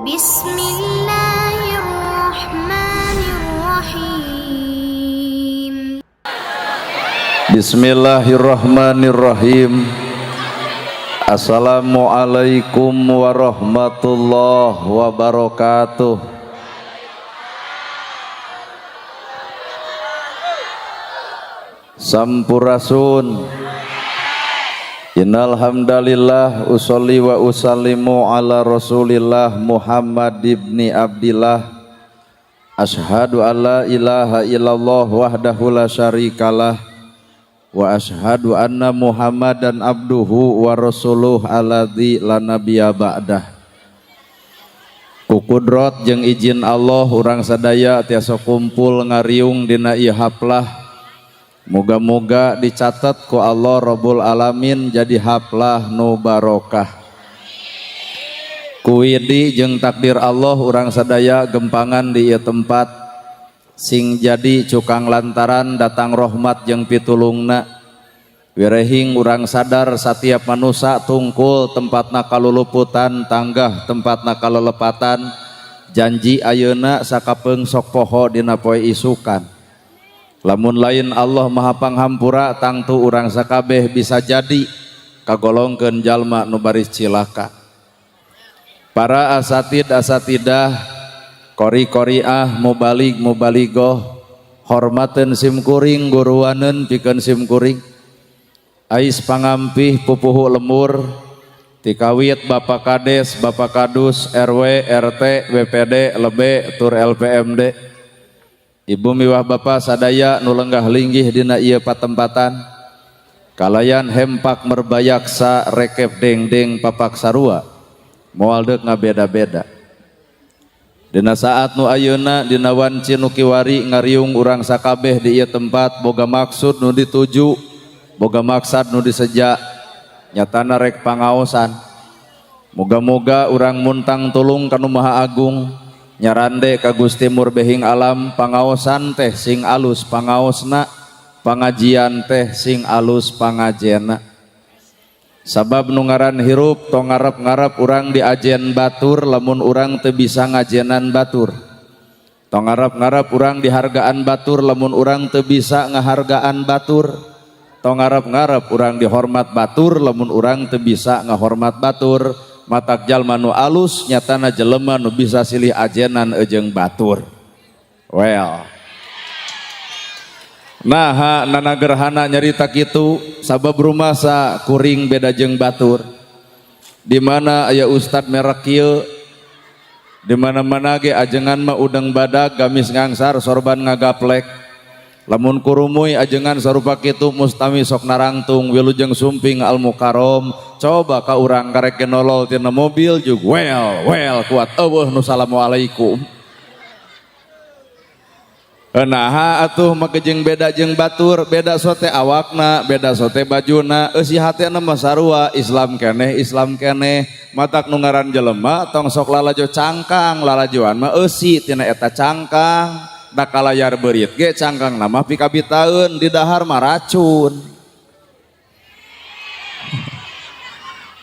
بسم الله الرحمن الرحيم. Bismillahirrahmanirrahim. Assalamualaikum warahmatullahi wabarakatuh. Sampurasun. Innal hamdalillah usolli wa usallimu ala Rasulillah Muhammad ibni Abdillah. Ashhadu an la ilaha illallah wahdahu la syarikalah wa ashhadu anna Muhammadan abduhu wa rasuluh alladzi la nabiyya ba'dah. Ku kudrot jeung izin Allah urang sadaya tiasa kumpul ngariung dina ieu haplah. Moga-moga dicatat ku Allah Rabbul Alamin jadi haplah nu barokah. Kuidi jeung takdir Allah urang sadaya gempangan di ieu tempat sing jadi cukang lantaran datang rahmat jeung pitulungna. Wirehing urang sadar satiap manusia tungkul tempatna kaluluputan, tanggah tempatna kalelepatan, janji ayeuna sakapeung sok poho dina poe isukan. Lamun lain Allah Maha Panghampura tangtu urang sakabeh bisa jadi kagolongkeun jalma nu baris cilaka. Para asatid asatidah, qori qoriah, mubalig mubaligoh, hormateun sim kuring, guruaneun pikeun sim kuring. Ais pangampih pupuhu lemur tikawit Bapak Kades, Bapak Kadus, RW, RT, BPD, Lebe, tur LPMD. Ibu miwah bapa sadaya nu lenggah linggih dina ieu patempatan. Kalayan hempak merbayaksa rekep dengdeng papak sarua. Moal deuk ngabeda-beda. Dina saat nu ayeuna dina wanci nu kiwari ngariung urang sakabeh di ieu tempat boga maksud nu dituju, boga maksad nu diseja, nyatana rek pangaosan. Moga-moga urang muntang tulung ka Nu Maha Agung, nyarande ka Gusti Murbehing Alam, pangaosan teh sing alus pangaosna, pangajian teh sing alus pangajena. Sabab nu ngaran hirup tong ngarep-ngarep urang diajen batur lamun urang teu bisa ngajenan batur. Tong ngarep-ngarep urang dihargaan batur lamun urang teu bisa ngahargaan batur. Tong ngarep-ngarep urang dihormat batur lamun urang teu bisa ngahormat batur. Matak jalma nu alus nyatana jelema nu bisa silih ajenan jeung batur. Well. Nah, nana gerhana nyarita kitu sabab rumasa kuring beda jeung batur. Di mana aya ustad merek kieu, di mana-mana ge ajengan mah udang badag gamis ngangsar sorban ngagaplek. Lamun kurumuy ajengan sarupa kitu mustami sok narangtung wilujeng sumping al mukarrom. Coba ka urang karek nolol tina mobil jug well kuat eueuh nu salamualaikum. Naha atuh make jeung beda jeung batur, beda sote awakna, beda sote bajuna, eusi hatena mah sarua, Islam keneh, Islam keneh. Matak nu ngaran jelema tong sok lalajo cangkang, lalajoan mah eusi tina eta cangkang. Da kalayar beurit ge cangkang mah pikabitaeun, di dahar mah racun.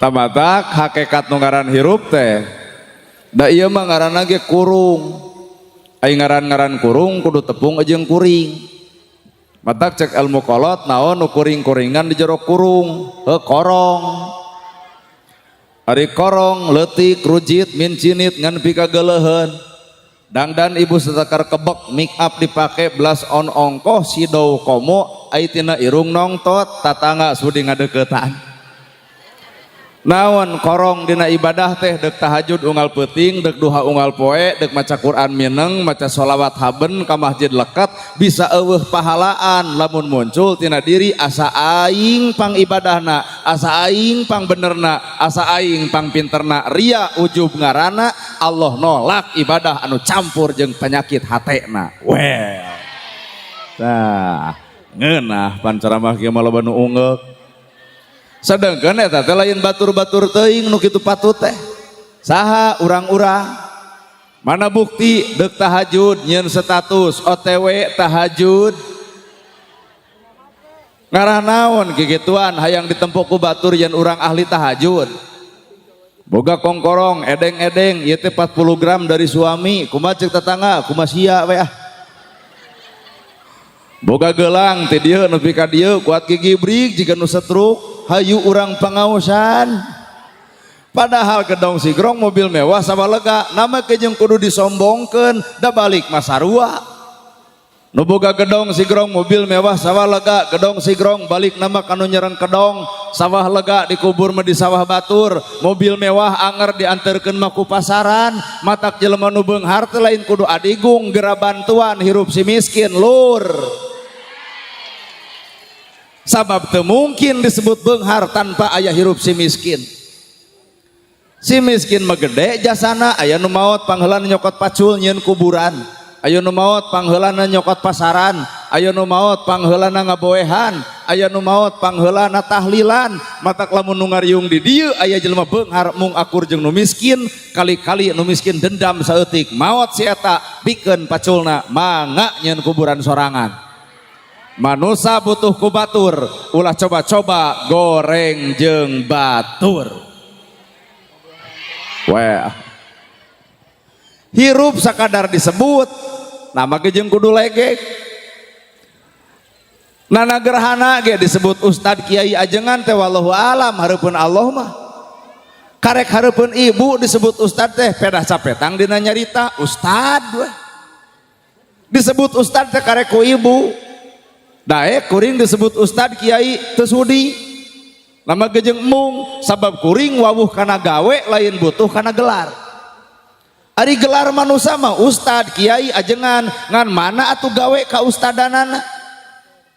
Tamatak hakekat nu ngaran hirup teh. Da ieu mah ngaranna ge kurung. Ai ngaran-ngaran kurung kudu tepung jeung kuring. Matak cek ilmu kolot naon nu kuring-kuringan di jero kurung, heuh korong. Ari korong leutik rujit mincinit ngan pikageleuheun. Dangdan ibu satakar kebek make up dipake blush on ongkoh sidou komo ai tina irung nongtot tatangga sudi ngadeukeutan. Naon korong dina ibadah teh deuk tahajud unggal peuting, deuk duha unggal poe, deuk maca Quran mineng, maca sholawat haben ka masjid leket bisa eueuh pahalaan lamun muncul tina diri asa aing pang ibadahna, asa aing pang benerna, asa aing pang pinterna, ria ujub ngaranna Allah nolak ibadah anu campur jeung penyakit hatena. Well. Tah, ngeunah pan ceramah kieu mah loba nu ungeuk. Sedangkan eta teh lain batur-batur teuing nu kitu patut teh. Saha urang-urang? Mana bukti deuk tahajud nyeun status OTW tahajud. Ngarah naon kikituan hayang ditempok ku batur yen urang ahli tahajud. Boga kongkorong edeng-edeng ieu teh 40 gram dari suami, kumaha cek tetangga, kumaha sia we ah. Boga gelang ti dieu nepi ka dieu kuat gigibrik jiga nu setruk, hayu urang pangaosan. Padahal gedong sigrong mobil mewah sama lega, nama kejeng kudu disombongkeun, da balik mah sarua. Nu boga gedong sigrong mobil mewah sawah lega, gedong sigrong balik nama kanu nyereng kedong, sawah lega dikubur mah di sawah batur, mobil mewah anger diantarkeun mah ku pasaran, matak jelema nu beunghar teh lain kudu adigung gera bantuan hirup si miskin lur. Sabab teu mungkin disebut beunghar tanpa aya hirup si miskin. Si miskin mah gede jasana, aya nu maot pangheulana nyokot pacul nyieun kuburan, aya nu maot pangheulana nyokot pasaran, aya nu maot pangheulana ngaboehan, aya nu maot pangheulana tahlilan. Matak lamun nu ngariung di dieu aya jelema beunghar mung akur jeung nu miskin, kali-kali nu miskin dendam saeutik maot si eta bikeun paculna mangga nyieun kuburan sorangan. Manusa butuh ku batur, ulah coba-coba goreng jeung batur. Weh. Hirup sakadar disebut nama ge jeung kudu legek. Nana gerhana ge disebut ustad kiai ajengan teh wallahu alam hareupeun Allah mah. Karek hareupeun ibu disebut ustad teh pedah capetang dina nyarita ustad weh. Disebut ustad teh karek ku ibu. Daek kuring disebut ustad kiai teu sudi. Nama gejeng mung sabab kuring wawuh kana gawe lain butuh kana gelar. Ari gelar manusia mah ustad kiai ajengan ngan mana atuh gawe ka ustadanana?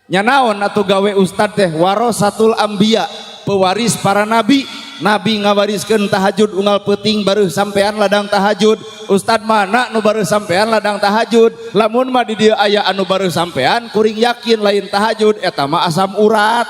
Nya naon atuh gawe ustad teh warasatul anbiya, pewaris para nabi. Nabi ngawariskeun tahajud unggal peuting bareuh sampean ladang tahajud. Ustad mana nu bareuh sampean ladang tahajud? Lamun mah di dieu aya anu bareuh sampean kuring yakin lain tahajud eta mah asam urat.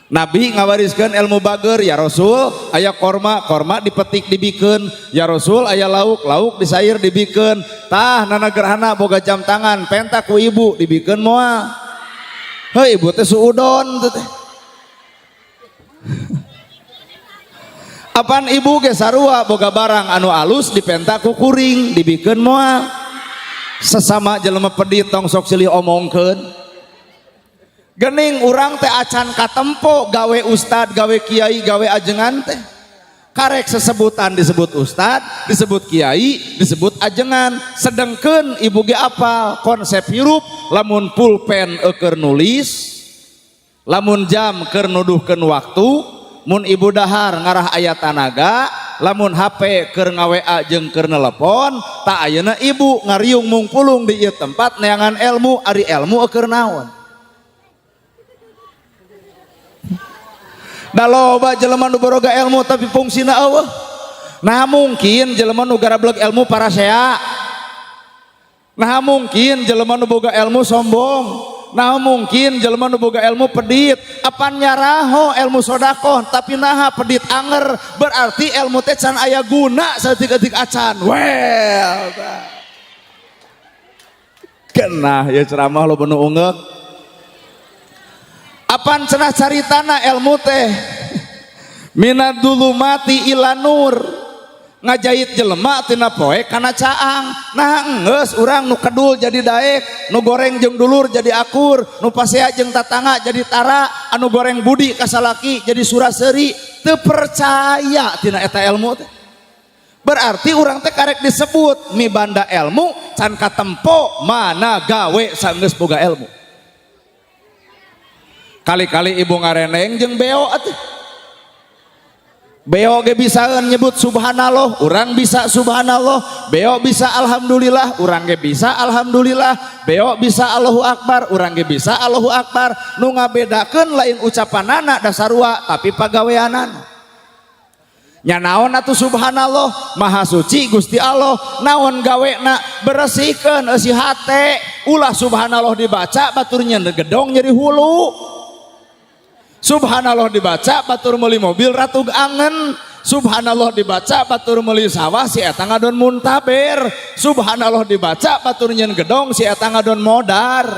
Nabi ngawariskeun ilmu bager, ya Rasul aya korma, korma dipetik dibikeun, ya Rasul aya lauk, lauk disair dibikeun. Tah nana gerhana boga jam tangan penta ku ibu dibikeun moal. Heuh ibu teh suudon teh. Apan ibu ge sarua boga barang anu alus dipenta ku kuring dibikeun moal. Sesama jelema pedit tong sok silih omongkeun. Gening urang teh acan katempo gawe ustad, gawe kiai, gawe ajengan teh. Karek sesebutan disebut ustad, disebut kiai, disebut ajengan. Sedengkeun ibu ge apal konsep hirup lamun pulpen keur nulis, lamun jam keur nuduhkeun waktu, mun ibu dahar ngarah aya tanaga, lamun HP keur nga-WA jeung keur nelepon, tak ayeuna ibu ngariung mungpulung di ieu tempat neangan ilmu, ari ilmu keur naon? Da loba jelema nu boga ilmu tapi fungsina eueuh. Nah mungkin jelema nu garableg ilmu parasea. Nah mungkin jelema nu boga ilmu sombong. Nah mungkin jelema nu boga ilmu pedit. Apan nyaraho ilmu sodakoh tapi naha pedit anger, berarti ilmu teh can aya guna saeutik-eutik acan. Well. Kenah ya ceramah lo nu ungeuk. Apan cenah caritana ilmu teh minad dzulumati ila nur, ngajait jelema tina poe kana caang. Nah enggeus urang nu kedul jadi daek, nu goreng jeung dulur jadi akur, nu pasea jeung tatangga jadi tara, anu goreng budi ka salaki jadi suraseuri. Teu percaya tina eta ilmu teh. Berarti urang teh karek disebut mibanda ilmu can katempo mana gawe sanggeus boga ilmu. Kali-kali ibu ngareneng jeung beo atuh. Beo ge bisaeun nyebut subhanallah, urang bisa subhanallah. Beo bisa alhamdulillah, urang ge bisa alhamdulillah. Beo bisa Allahu akbar, urang ge bisa Allahu akbar. Nu ngabedakeun lain ucapanana da sarua tapi pagaweanana. Nya naon atuh subhanallah, maha suci Gusti Allah. Naon gawena beresihkeun eusi hate. Ulah subhanallah dibaca batur nyeun gedong nyeri hulu. Subhanallah dibaca batur meuli mobil ratug angen. Subhanallah dibaca batur meuli sawah si eta ngadon muntaber. Subhanallah dibaca batur nyeun gedong si eta ngadon modar.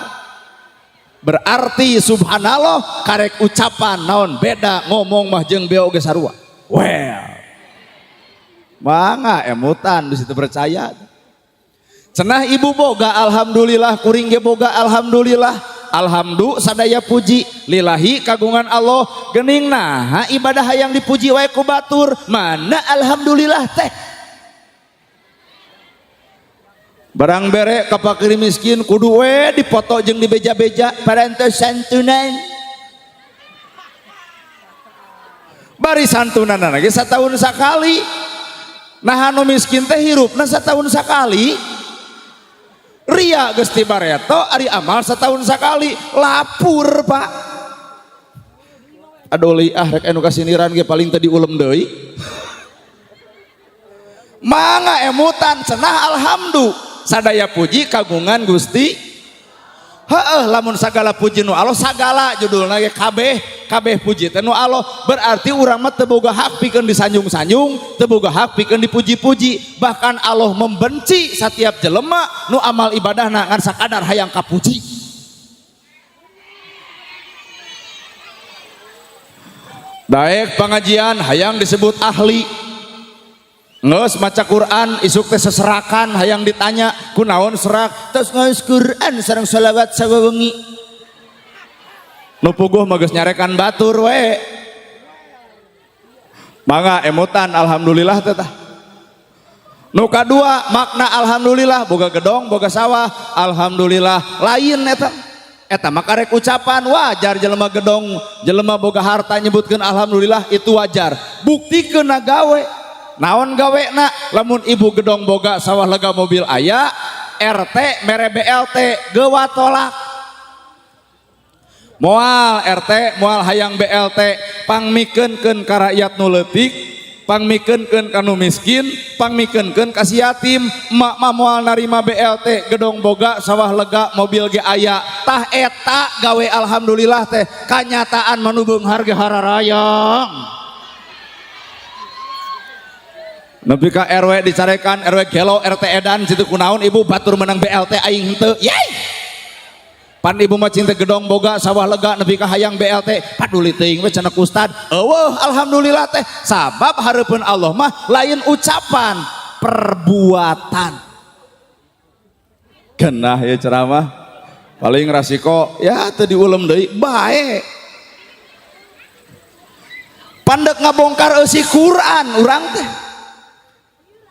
Berarti subhanallah karek ucapan naon beda ngomong mah jeung beo ge sarua. Well. Mangga emutan di situ percaya. Cenah ibu boga alhamdulillah, kuring ge boga alhamdulillah. Alhamdulillah sadaya puji lillahi kagungan Allah. Geuning naha ibadah hayang dipuji wae ku batur, mana alhamdulillah teh. Barang bere ka fakir miskin kudu we dipoto jeung dibeja-beja parantos santunan. Bari santunan lagi satahun sakali. Nah anu miskin teh hirupna satahun sakali. Ria geus ti bareto ari amal setahun sakali lapur Pak. Aduh liah rek anu kasiniran ge paling teu diulem deui. Mangga emutan cenah alhamdulillah sadaya puji kagungan Gusti. Heeh lamun sagala puji nu Allah sagala judulna ge kabeh kabeh puji teh nu Allah, berarti urang mah teu boga hak pikeun disanjung-sanjung, teu boga hak pikeun dipuji-puji. Bahkan Allah membenci setiap jelema nu amal ibadahna ngan sakadar hayang kapuji. Daek pengajian hayang disebut ahli. Ngeus maca Quran isuk teh seserakan hayang ditanya kunaon serak, terus ngeus Quran sareng sholawat sawewengi. Nu puguh mah geus nyarekan batur we. Mangga emutan alhamdulillah teh tah. Nu kadua makna alhamdulillah boga gedong boga sawah alhamdulillah lain eta. Eta mah karek ucapan wajar jelema gedong jelema boga harta nyebutkeun alhamdulillah itu wajar. Buktikeun na gawe. Naon gawena lamun ibu gedong boga sawah lega mobil aya RT mere BLT gewa tolak moal RT moal hayang BLT pangmikeunkeun ka rakyat nu leutik, pangmikeunkeun ka nu miskin, pangmikeunkeun ka si yatim. Emak mah moal narima BLT gedong boga sawah lega mobil ge aya. Tah eta gawe alhamdulillah teh kanyataan manu beunghar ge hararayang. Nepi ka RW dicarekan, RW gelo, RT edan, situ kunaon ibu batur menang BLT aing henteu. Yai. Pan ibu mah cinta gedong boga sawah lega nepi ka hayang BLT, paduli teuing we cenah ustad. Eueuh alhamdulillah teh sabab hareupeun Allah mah lain ucapan, perbuatan. Genah ya ceramah. Paling rasiko ya teu diulem deui bae. Pandek ngabongkar eusi Quran urang teh.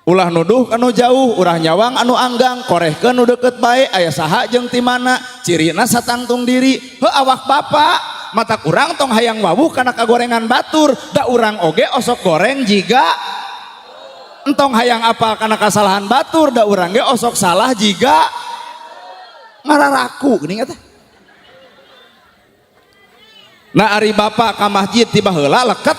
Ulah nuduh anu jauh, urang nyawang anu anggang, korehkeun nu deukeut bae, aya saha jeung ti mana, cirina satangtung diri, heuh awak bapak, mata kurang tong hayang wawuh kana kagorengan batur, da urang oge osok goreng jiga entong hayang apal kana kasalahan batur, da urang ge osok salah jiga ngararaku geuning eta. Nah ari bapak ka masjid tiba heula leket.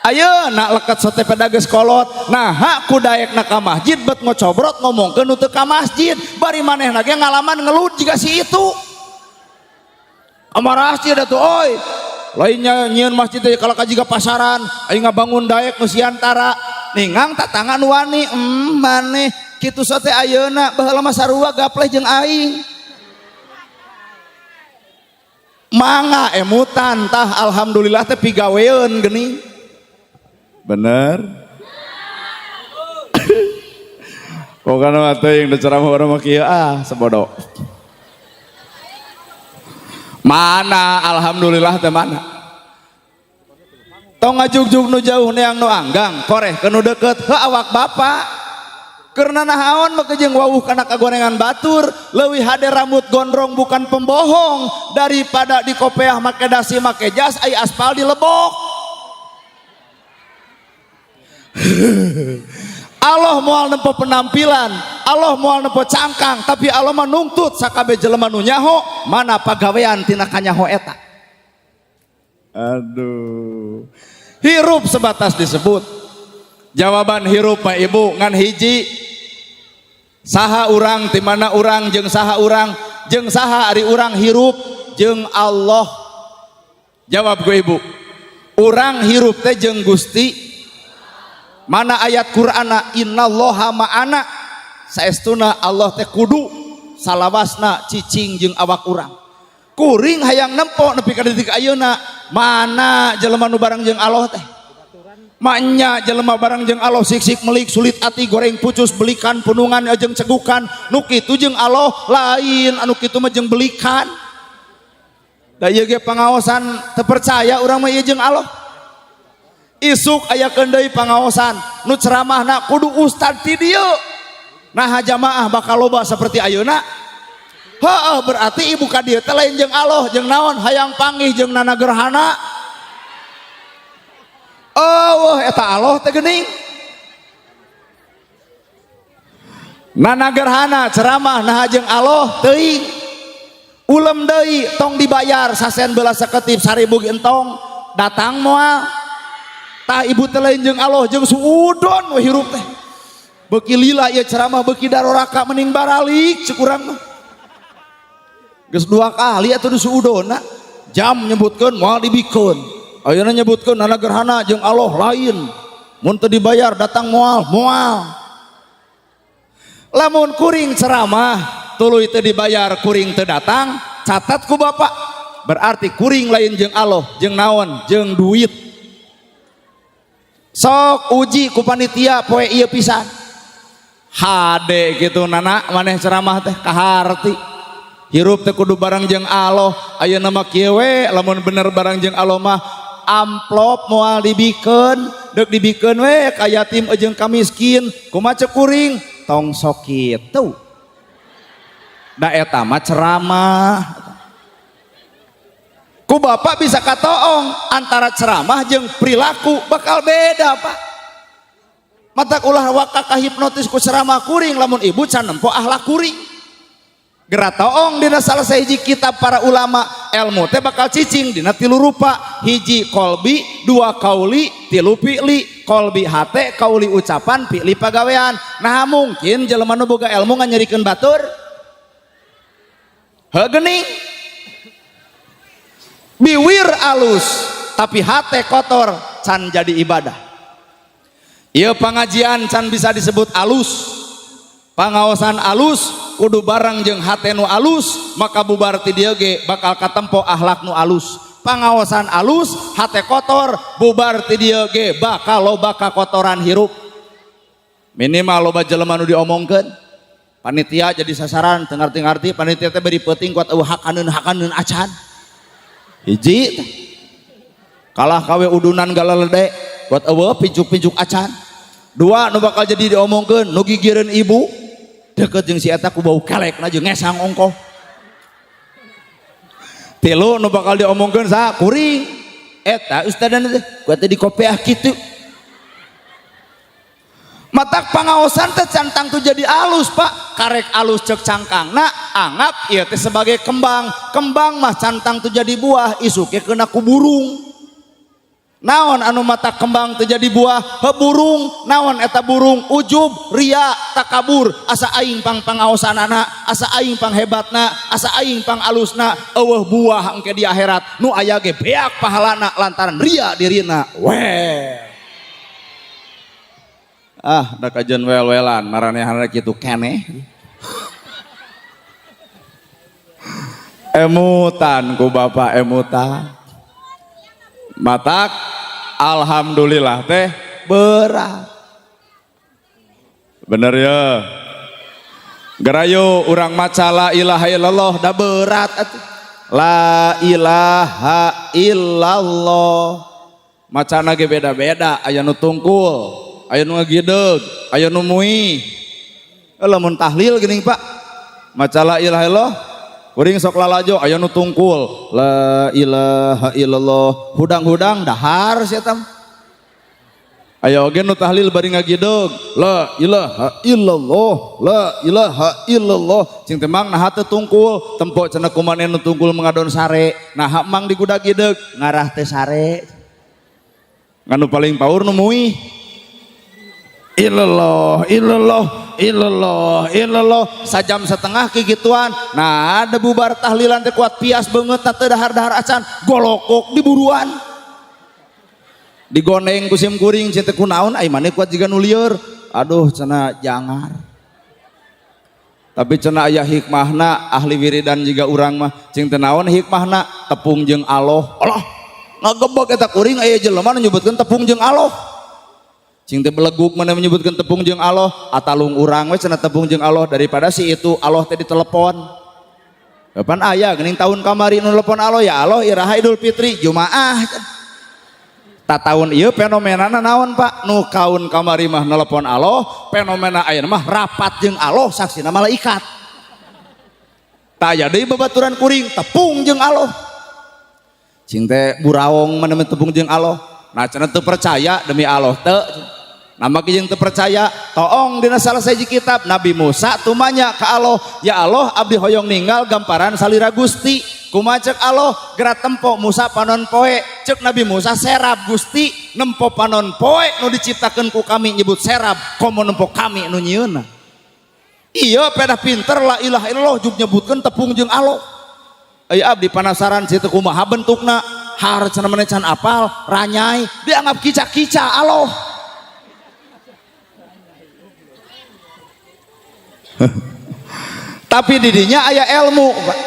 Ayeuna leket sote pedageus kolot. Nah hak ku daekna ka masjid bet ngocobrot ngomongkeun nu teu ka masjid, bari manehna ge ngalaman ngelut jiga si itu. Amarah sih atuh oi. Lainnya nyieun masjid teh kalaka jiga pasaran, aing ngabangun daek nu siantara. Ningang tatangan wani, maneh kitu sote ayeuna baheula mah sarua gapleh jeung aing. Mangga emutan tah alhamdulillah teh pigaweun geuning. Bener? Pokoknya mah teuing da ceramah urang mah kieu ah sebodoh. Mana alhamdulillah teh mana? Tong ngajugjug nu jauh neang nu anggang, koreh ke nu deukeut heuh awak bapak. Karena nahaon mah jeung wawuh kana kagorengan batur, leuwih hade rambut gondrong bukan pembohong daripada di kopeah make dasi make jas ai aspal dilebok. Allah moal nempo penampilan, Allah moal nempo cangkang, tapi Allah mah nungtut sakabeh jelema nu nyaho mana pagawean tina kanyaho eta. Aduh. Hirup sebatas disebut. Jawaban hirup mah ibu ngan hiji. Saha urang ti mana urang jeung saha urang jeung saha ari urang hirup jeung Allah. Jawab gue ibu. Urang hirup teh jeung Gusti. Mana ayat Qur'ana innallaha ma'ana, saestuna Allah teh kudu salawasna cicing jeung awak urang. Kuring hayang nempo nepi ka detik ayeuna mana jelema nu barang jeung Allah teh. Maknya jelema barang jeung Allah sik-sik melik sulit ati goreng pucus belikan punungan jeung cegukan nu kitu jeung Allah lain anu kitu mah jeung belikan. Da ieu ge pangaosan teu percaya urang mah ieu jeung Allah. Isuk aya deui pangaosan nu ceramahna kudu ustad ti dieu. Nah jamaah bakal loba seperti ayeuna. Heeh, berarti ibu ka dieu teh lain jeung Allah jeung naon hayang panggih jeung nana gerhana. Oh, eta Allah teh geuning. Nana gerhana ceramah nah jeung Allah teuing. Ulem deui tong dibayar sasen beula saketip 1000 ge entong datang moal. Tah ibu teh lain jeung Allah jeung suudon we hirup teh. Beuki lila ieu ceramah beuki daroraka mending baralik cek urang mah. Geus dua kali atuh disuudonna. Jam nyebutkeun moal dibikeun. Ayeuna nyebutkeun nana gerhana jeung Allah lain. Mun teu dibayar datang moal, moal. Lamun kuring ceramah tuluy teu dibayar kuring teu datang, catat ku bapak. Berarti kuring lain jeung Allah, jeung naon? Jeung duit. Sok uji ku panitia poe ieu pisan. Hade gitu nana maneh ceramah teh kaharti. Hirup teh kudu barang jeung Allah. Ayeuna mah kieu we lamun bener barang jeung Allah mah amplop moal dibikeun, deuk dibikeun we ka yatim jeung ka miskin, kumaha ceuk kuring tong sok kitu. Da eta mah ceramah. Ku bapak bisa katoong antara ceramah jeung perilaku bakal beda pak. Matak ulah waka kahipnotis ku ceramah kuring lamun ibu can nempo akhlak kuring. Geura toong dina salah sahiji kitab para ulama ilmu teh bakal cicing dina tilu rupa, hiji kolbi, dua kauli, tilu fi'li. Kolbi hate, kauli ucapan, fi'li pagawean. Nah mungkin jelema nu boga ilmu nganyerikeun batur. Heuh geuning. Biwir alus tapi hate kotor can jadi ibadah. Ieu pangajian can bisa disebut alus. Pangaosan alus kudu barang jeung hate nu alus, maka bubar ti dieu ge bakal katempo akhlak nu alus. Pangaosan alus hate kotor bubar ti dieu ge bakal loba kakotoran hirup. Minimal loba jelema nu diomongkeun. Panitia jadi sasaran teu ngarti-ngarti panitia teh beri peuting kuat eueuh hakaneun-hakaneun acan. Hiji kalah kawe udunan galalede kuat eueuh pincuk-pincuk acan. Dua nu bakal jadi diomongkeun nu gigireun ibu deket jeung si eta ku bau kelekna jeung ngesang ongkoh. Tilu nu bakal diomongkeun saha kuring eta ustadana teh kuat teh dikopeah kitu. Matak pangaosan teh can tangtu jadi alus pak, karek alus cek cangkangna anggap ieu teh sebagai kembang, kembang mah can tangtu jadi buah isuke kena ku burung. Naon anu mata kembang teu jadi buah? He burung. Naon eta burung? Ujub, ria, takabur, asa aing pang pangaosanana, asa aing pang hebatna, asa aing pang alusna, eueuh buah engke di akhirat. Nu aya ge beak pahalana lantaran ria dirina. Weh. Ah, da kajeun wel-welan maranehanna kitu keneh. Emutan ku bapak emutan. Matak alhamdulillah teh berat. Bener ya. Gerayo urang maca la ilaha illallah da berat atuh. La ilaha illallah. Macana ge beda-beda, aya nu tungkul, aya nu ngagideg, aya nu muih. Lamun tahlil geuning Pak. Maca la ilaha illallah kuring sok lalajo aya nu tungkul la ilaha illallah hudang-hudang dahar sia tam. Aya oge nu tahlil bari ngagideg la ilaha illallah la ilaha illallah cing teh mang naha teu tungkul tempo cenah kumaha nu tungkul mengadon sare naha mang digudag-gideg ngarah teh sare. Nganu paling paur nu muih illallah illallah illallah illallah sajam setengah kegituan. Nah ada bubar tahlilan teh kuat pias beungeut teh dahar-dahar acan golokok diburuan digoneng ku sim kuring cing teh kunaon ai maneh kuat jiga nu lieur aduh cenah jangar. Tapi cenah aya hikmahna ahli wiridan jiga urang mah cing teu naon hikmahna tepung jeung Allah. Allah ngagebeg eta kuring aya jelema nu nyebutkeun tepung jeung Allah. Cing teh beleguk mana menyebutkeun tepung jeung Allah, atalung urang we cenah tepung jeung Allah daripada si itu Allah teh ditelepon. Kapan aya geuning tahun kamari nu telepon Allah ya Allah iraha Idul Fitri Jumaah. Tahun ieu fenomenana naon Pak? Nu kaun kamari mah nelepon Allah, fenomena ayeuna mah rapat jeung Allah saksina malaikat. Tah aya deui babaturan kuring tepung jeung Allah. Cing teh buraong mana tepung jeung Allah. Nah cenah teu percaya demi Allah teu. Nama ge jeung teu percaya, toong dina salah sahiji kitab Nabi Musa tumanya ka Allah, ya Allah abdi hoyong ninggal gamparan salira Gusti. Kumaha cek Allah geura tempo Musa panon poe, cek Nabi Musa serab Gusti nempo panon poe nu diciptakeun ku kami nyebut serab komo nempo kami nu nyieunna. Iya pedah pinter la ilaha illallah juk nyebutkeun tepung jeung Allah. Aya abdi panasaran situ kumaha bentukna, har cenah maneh can apal, ranyai dianggap kica-kica Allah. Tapi didinya aya ilmu Pak.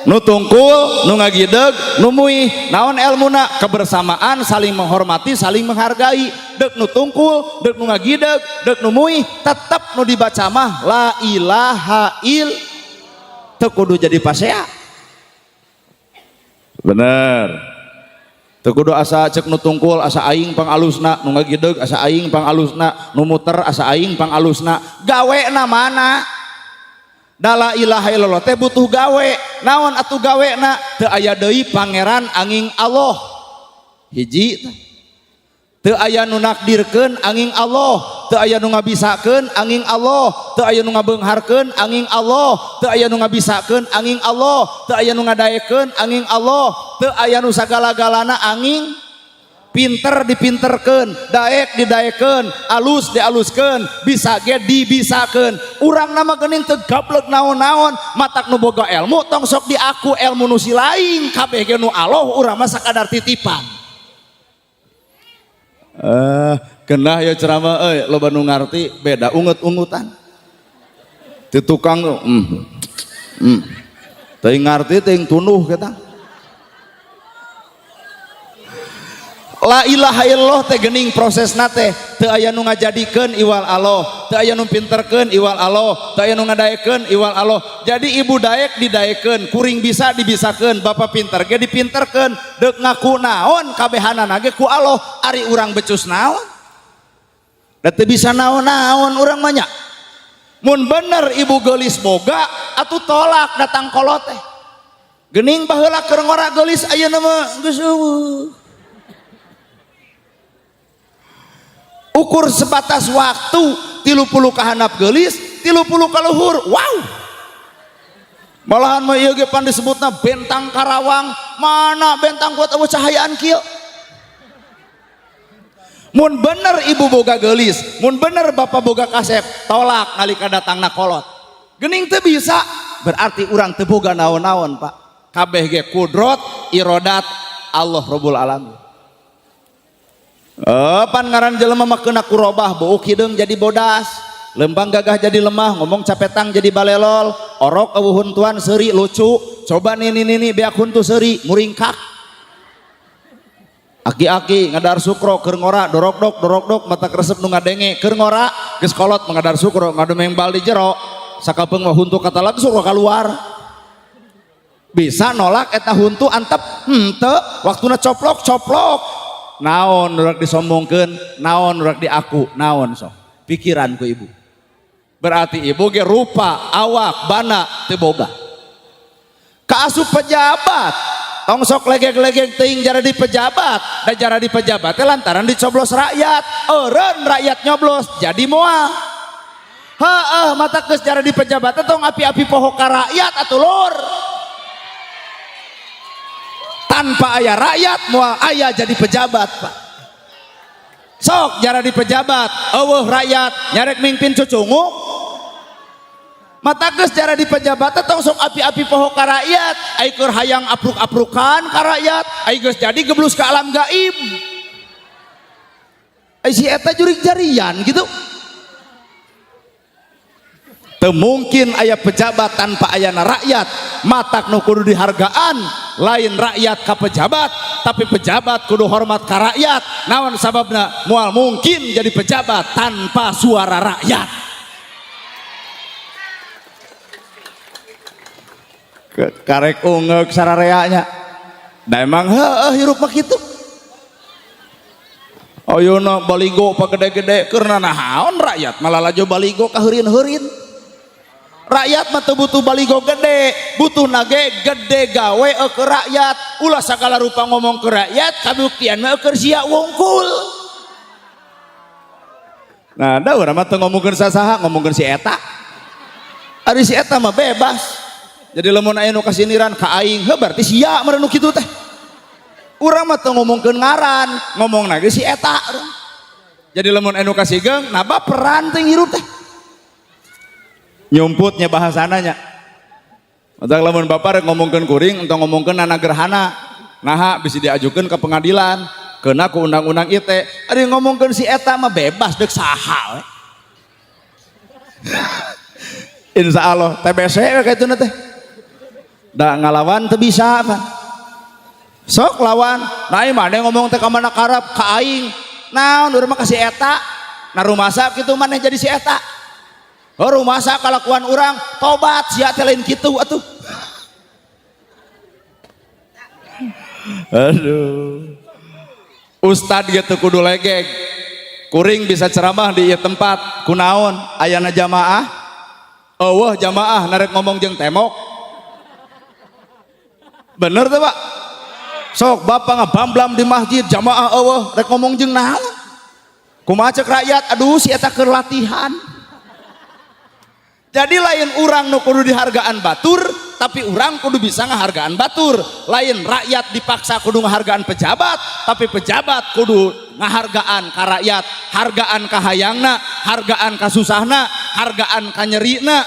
Nu tungkul, nu ngagideg, nu muih. Naon elmuna? Kebersamaan, saling menghormati, saling menghargai. Dek nu tungkul, dek nu ngagideg, dek nu muih, tetep nu dibaca mah la ilaha il. Teu kudu jadi pasea. Bener. Teu kudu asa cek nu tungkul asa aing pangalusna, nu ngagideg asa aing pangalusna, nu muter asa aing pangalusna. Gawena mana? Da la ilaha illallah teh butuh gawe. Naon atuh gawena? Teu aya deui pangeran angin Allah. Hiji teu aya nu nakdirkeun angin Allah, teu aya nu ngabisakeun angin Allah, teu aya nu ngabeungharkeun angin Allah, teu aya nu ngabisakeun angin Allah, teu aya nu ngadaekeun angin Allah, teu aya nu sagala-galana angin. Pinter dipinterkeun, daek didaekeun, alus dialuskeun, bisa ge dibisakeun. Urang nama geuning teu gablek naon-naon, matak nu boga ilmu tong sok diaku ilmu nu si lain, kabeh ge nu Allah urang mah sakadar titipan. Genah ya ceramah euy, loba nu ngarti beda ungut-ungutan. Di tukang teuing ngarti teuing tunduh kita. La ilaha illallah teh geuning prosesna teh teu aya nu ngajadikeun iwal Allah, teu aya nu pinterkeun iwal Allah, teu aya nu ngadaekeun iwal Allah. Jadi ibu daek didaekeun, kuring bisa dibisakeun, bapak pinter ge dipinterkeun, deuk ngaku naon kabehanana ge ku Allah, ari urang becus naon? Da teu bisa naon-naon urang mah nya. Mun bener ibu geulis boga atuh tolak datang kolot teh. Geuning baheula keur ngora geulis ayeuna mah geus eueuh. Ukur sebatas waktu 30 kahanap geulis 30 kaluhur. Wow, malahan mah ieu ge pan disebutna bentang Karawang. Mana bentang kuat eueuh cahayaan kieu. Mun bener ibu boga geulis, mun bener bapak boga kasep, tolak nalika datangna kolot. Geuning teu bisa, berarti urang teu boga naon-naon Pak. Kabeh ge kudrot irodat Allah Rabbul Alamin. Pan ngaran jelema mah keuna kurobah, buuk hideung jadi bodas, lembang gagah jadi lemah, ngomong capetang jadi balelol, orok eueuh huntuan seuri lucu, coba nini nini beak huntu seuri muringkak. Aki-aki ngadar sukro keur ngora dorok-dok dorok-dok mata kresep nu ngadenge keur ngora geus kolot ngadar sukro ngadumeng bal di jero sakapeung mah huntu katalag sukro kaluar. Bisa nolak eta huntu antep henteu waktuna coplok-coplok. Naon urang disombongkeun, naon urang diaku, naon sok pikiran ku ibu. Berarti ibu ge rupa awak bana teu boga. Kaasup pejabat tong sok legeg-legeg teuing jara di pejabat, da jara di pejabat teh lantaran dicoblos rakyat, eureun rakyat nyoblos jadi moal. Heeh, mata geus jara di pejabat teh tong api-api poho ka rakyat atuh lur. Tanpa ayah rakyat moal ayah jadi pejabat Pak. Sok jara di pejabat eueuh rakyat nyarek mimpin cucunguk. Mata geus jara di pejabat tong sok api-api poho ka rakyat, ai keur hayang apruk-aprukan ka rakyat, ai geus jadi geblus ka alam gaib. Ai si eta jurig jarian gitu. Teu mungkin aya pejabat tanpa ayana rakyat. Matak nu kudu dihargaan lain rakyat ka pejabat, tapi pejabat kudu hormat ka rakyat. Naon sababna? Moal mungkin jadi pejabat tanpa suara rakyat. Karek ungeuk sarareanya. Da emang heueuh hirup mah kitu. Ayeuna baligo pagede-gede keur naon rakyat malah laju baligo ka heurin-heurin. Rakyat mah teu butuh baligo gede, butuh nage gede gawe ke rakyat. Ulah sagala rupa ngomong ke rakyat, kabuktian mah keur sia wungkul. Nah, da urang mah teu ngomongkeun sasaha, ngomongkeun si eta. Ari si eta mah bebas. Jadi lamun aya nu kasiniran ka aing, heuh berarti sia meureun nu kitu teh. Urang mah teu ngomongkeun ngaran, ngomongna ge si eta. Jadi lamun aya nu kasigeng, nah baperan teh hirup teh. Nyumputnya bahasananya. Matak lamun bapak rek ngomongkeun kuring entong ngomongkeun nana gerhana. Naha bisa diajukeun ke pengadilan, kena ku undang-undang ITE. Ari ngomongkeun si eta mah bebas deuk saha we. Insya Allah TBC we kitu teh. Da ngalawan teu bisa apa. Sok lawan, nah maneh ngomong teh ka mana karep ka aing. Naon urang mah ka si eta. Nah rumasa kitu maneh jadi si eta. Oh rumasa kalakuan urang tobat sia teh lain kitu atuh. Aduh. Ustad gitu kudu legeg. Kuring bisa ceramah di ieu tempat kunaon ayana jamaah. Eueuh jamaah narek ngomong jeung temok. Bener teh Pak? Sok bapak ngabamblam di masjid jamaah eueuh rek ngomong jeung naon? Kumaha ceuk rakyat? Aduh si eta keur latihan. Jadi lain urang nu kudu dihargaan batur, tapi urang kudu bisa ngahargaan batur. Lain rakyat dipaksa kudu ngahargaan pejabat, tapi pejabat kudu ngahargaan ka rakyat, hargaan ka hayangna, hargaan ka susahna, hargaan ka nyerina.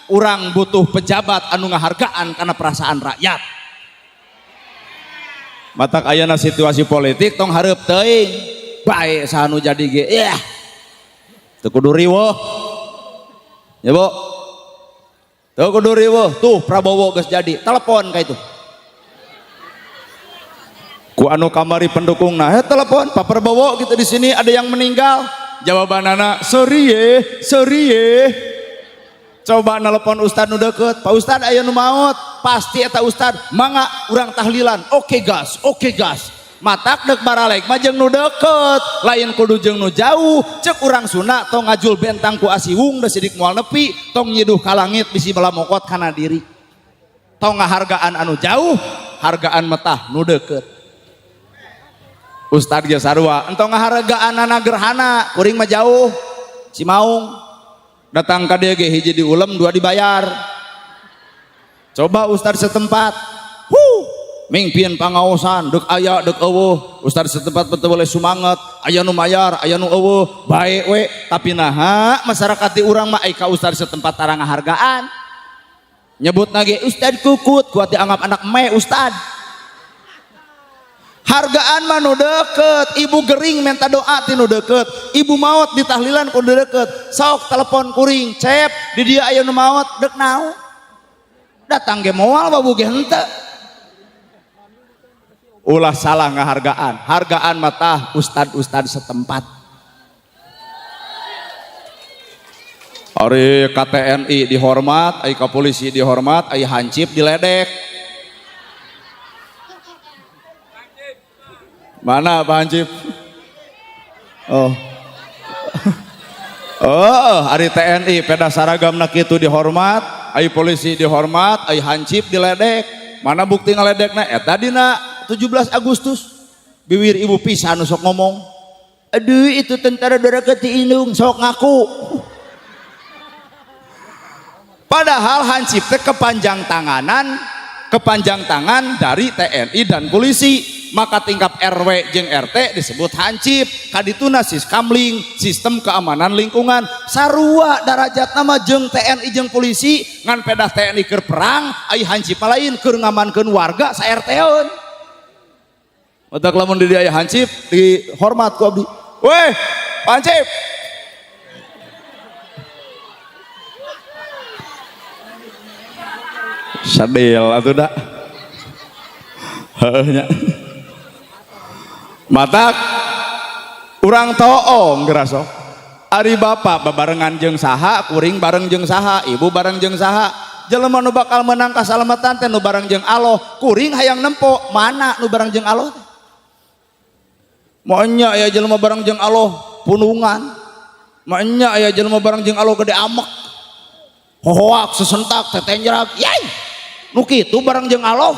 Urang butuh pejabat anu ngahargaan kana perasaan rakyat. Matak ayana situasi politik tong hareup teuing, bae saha nu jadi ge. Yah. Teu kudu riweuh. Ya Bu. Tuh kudu riweuh, tuh Prabowo geus jadi, telepon ka itu. Ku anu kamari pendukungna, heh telepon Pak Prabowo gitu di sini ada yang meninggal. Jawabanana sorry ye, sorry ye. Coba nelpon ustad nu deket, Pak Ustad aya nu maot, pasti eta ustad, mangga urang tahlilan. Oke gas, oke gas. Matak dek baralek mah jeung nu deket, lain kudu jeung nu jauh. Cek urang Sunda tong ngajul bentang ku asiwung da sidik moal nepi, tong nyiduh ka langit bisi balamokot kana diri. Tong ngahargaan anu jauh, hargaan metah nu deket. Ustad ge sarua, entong ngahargaan ana gerhana, kuring mah jauh. Cimaung datang ka dieu ge hiji diulem, dua dibayar. Coba ustad setempat. Huh, mingpin pangaosan dek aya dek eueuh. Ustad setempat betul boleh sumanget, aya nu mayar, aya nu eueuh, bae we. Tapi naha masyarakat di urang mah ai ka ustad setempat tara ngahargaan. Nyebut lagi ustad kukut, kuat dianggap anak me ustad. Hargaan mah nu deket, ibu gering minta doa ti nu deket, ibu maot di tahlilan ku nu deket. Sok telepon kuring, cep di dia aya nu maot dek naon? Datang ge moal babu ge henteu. Ulah salah ngahargaan, hargaan matah ustad-ustad setempat. Ari KTNI dihormat, ai ka polisi dihormat, ai hansip diledek. Mana Pak Hansip? Oh. Oh, ari TNI peda saragamna kitu dihormat, ai polisi dihormat, ai hansip diledek. Mana bukti ngaledekna? Eta dina 17 Agustus. Biwir ibu pisan nu sok ngomong. Aduh, itu tentara doraka ti indung sok ngaku. Padahal hansip teh kepanjang tanganan, kepanjang tangan dari TNI dan polisi. Maka tingkap RW jeung RT disebut hansip. Kadituna siskamling, sistem keamanan lingkungan. Sarua darajat nama jeung TNI jeung polisi, ngan pedah TNI keur perang, ai hansip mah lain keur ngamankeun warga sa R T-eun. Matak lamun di dieu aya hansip dihormat ku abdi. Weh, hansip. Sadil atuh da. Heuh nya. Matak urang toong geura sok. Ari bapak babarengan jeung saha, kuring bareng jeung saha, ibu bareng jeung saha. Jelema nu bakal menang kasalamatan teh nu bareng jeung Allah. Kuring hayang nempo mana nu bareng jeung Allah teh. Maenya aya jelema bareng jeung Allah punungan. Maenya aya jelema bareng jeung Allah gede amek. Hohoak sesentak tetenjerak. Yai. Nu kitu bareng jeung Allah.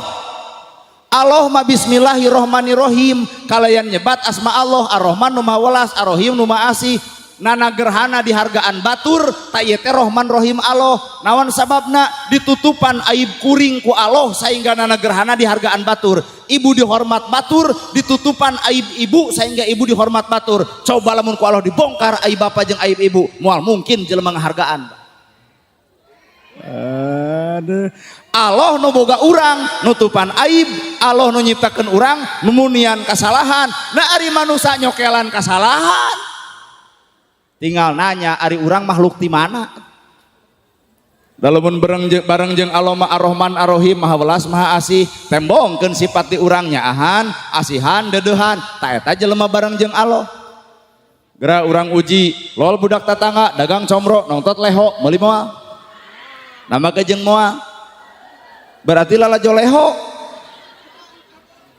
Allah mah bismillahirrohmanirrohim kalayan nyebat asma Allah Ar-Rahman nu maha welas Ar-Rahim nu maha asih. Nana gerhana dihargaan batur ta ieu teh Rahman Rahim Allah. Naon sababna ditutupan aib kuring ku Allah sehingga nana gerhana dihargaan batur. Ibu dihormat batur ditutupan aib ibu sehingga ibu dihormat batur. Coba lamun ku Allah dibongkar aib bapak jeung aib ibu moal mungkin jelema ngahargaan. Aduh. Allah nu boga urang nutupan aib, Allah nu nyiptakeun urang numunian kasalahan. Nah ari manusia nyokelan kasalahan. Tinggal nanya ari urang makhluk ti mana? Lamun bareng jeung Allah mah Ar-Rahman Ar-Rahim Maha Welas Maha Asih, tembongkeun sifat di urang nyaahan, asihan, deudeuhan. Ta eta jelema bareng jeung Allah. Geura urang uji, lol budak tatangga dagang comro nongtot leho meuli moal. Nama ke jeung moal. Berarti lalajo leho.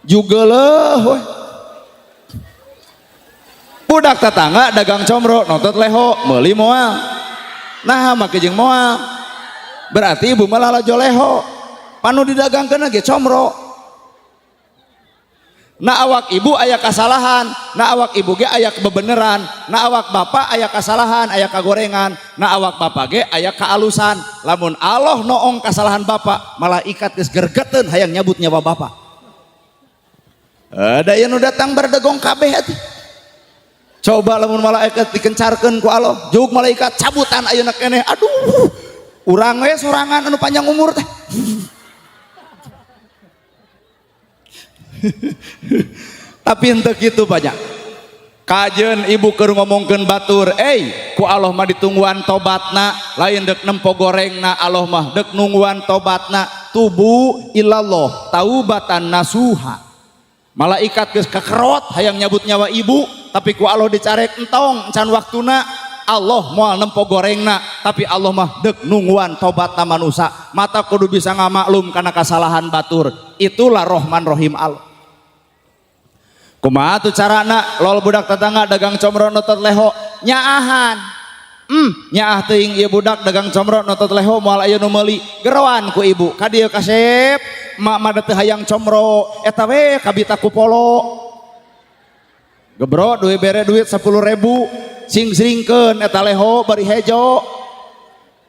Juga leuh we. Budak tetangga dagang comro nonton leho meuli moal. Nah make jeung moal. Berarti ibu mah lalajo leho. Panu didagangkeun ge comro. Nah awak ibu aya kasalahan, nah awak ibu ge aya kebeneran, nah awak bapak aya kasalahan, aya kagorengan, nah awak bapak ge aya kaalusan. Lamun Allah noong kasalahan bapak, malaikat geus gergeteun hayang nyabut nyawa bapak. Ada yang nu datang berdegong kabeh atuh. Coba lamun malaikat dikencarkeun ku Allah, jug malaikat cabutan ayeuna keneh. Aduh, urang we sorangan anu panjang umur teh. Tapi henteu kitu banyak. Kajeun ibu keur ngomongkeun batur, ku Allah mah ditungguan tobatna, lain deuk nempo gorengna, Allah mah deuk nungguan tobatna. Tubu ilallah taubatan nasuha. Malaikat geus kekerot hayang nyabut nyawa ibu, tapi ku Allah dicarek entong can waktuna. Allah moal nempo gorengna, tapi Allah mah deuk nungguan tobatna manusa. Mata kudu bisa ngamaklum kana kasalahan batur. Itulah Rahman Rahim Allah. Kumaha tuh carana lol budak tetangga dagang comro notot leho nyaahan. Nyaah teuing ieu budak dagang comro notot leho moal aya nu meuli. Geroan ku ibu ka dieu kasep, mak mah teu hayang comro eta we kabita ku polo. Gebro duit bere duit 10.000 sing sringkeun eta leho bari hejo.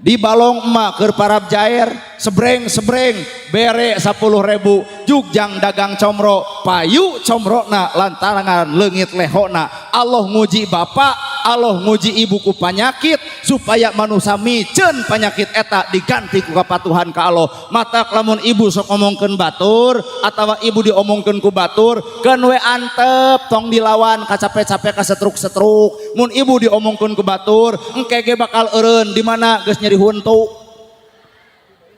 Di balong emak keur parab jair sebreng-sebreng bere 10.000 jugjang dagang comro payu comrona lantaran leungit lehona. Allah nguji bapak, Allah nguji ibu ku panyakit supaya manusia miceun panyakit eta diganti ku kapatuhan ka Allah. Matak lamun ibu sok ngomongkeun batur atawa ibu diomongkeun ku batur keun we antep tong dilawan kacape-cape kasetruk-setruk. Mun ibu diomongkeun ku batur engke ge bakal eureun di mana geus nyeri huntu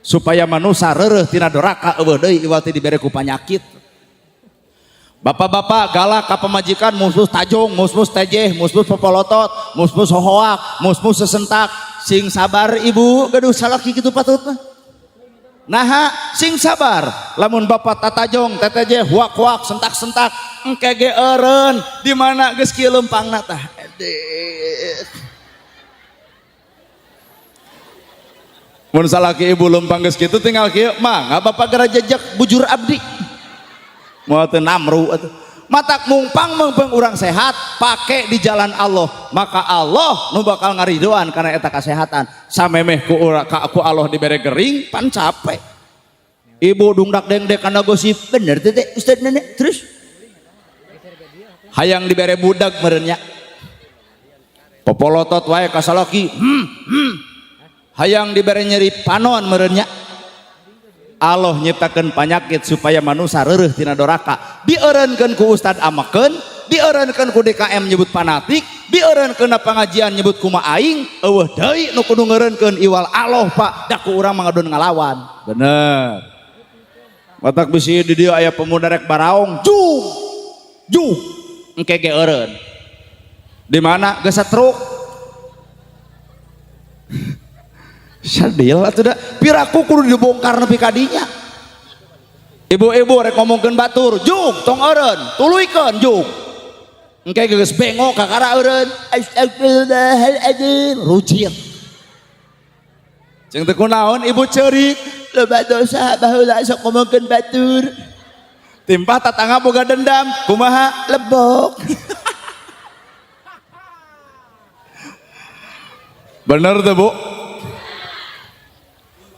supaya manusia reureuh tina doraka eueuh deui iwal ti dibere ku panyakit. Bapak-bapak galak ka pamajikan musmus tajong, musmus tejeh, musmus popolotot, musmus hohoak, musmus sesentak. Sing sabar ibu, gaduh salaki kitu patut mah. Naha sing sabar. Lamun bapak tatajong, tetejeh, huak-huak, sentak-sentak, engke ge eureun di mana geus kieu leumpangna tah. Mun salaki ibu lempang geus kitu tinggal kieu, mangga bapak gara jejak bujur abdi. Moal teu namru atuh. Matak mungpang mengpeng urang sehat pake di jalan Allah, maka Allah nu bakal ngaridoan karena eta kasehatan. Samemeh ku urang ka ku Allah dibere gering pan capek. Ibu dungdak dengdek kana gosip, bener teh teh Ustaz nenek terus hayang dibere budak meureun nya. Popolotot wae ka salaki. Hayang dibere nyeri panon meureun nya. Allah nyiptakeun panyakit supaya manusia reureuh tina doraka. Dieureunkeun ku ustad amakeun, Dieureunkeun ku DKM nyebut fanatik, dieureunkeun na pengajian nyebut kuma aing, eueuh deui nu kudu ngeureunkeun iwal Allah Pak, da ku urang mah ngadon ngalawan. Bener. Matak bisi di dieu aya pemuda rek baraong, jung. Jung. Engke ge eureun. Di mana geus truk. Sadil atuh da piraku kudu dibongkar nepi ka dinya. Ibu-ibu rek ngomongkeun batur, jung tong eureun, tuluykeun jung. Engke geus bengok kakara eureun, astagfirullahaladzim, rujit. Jeung teu kunaon ibu ceurik, loba dosa baheula sok ngomongkeun batur. Timpah tatangga boga dendam, kumaha lebok. Bener tuh Bu?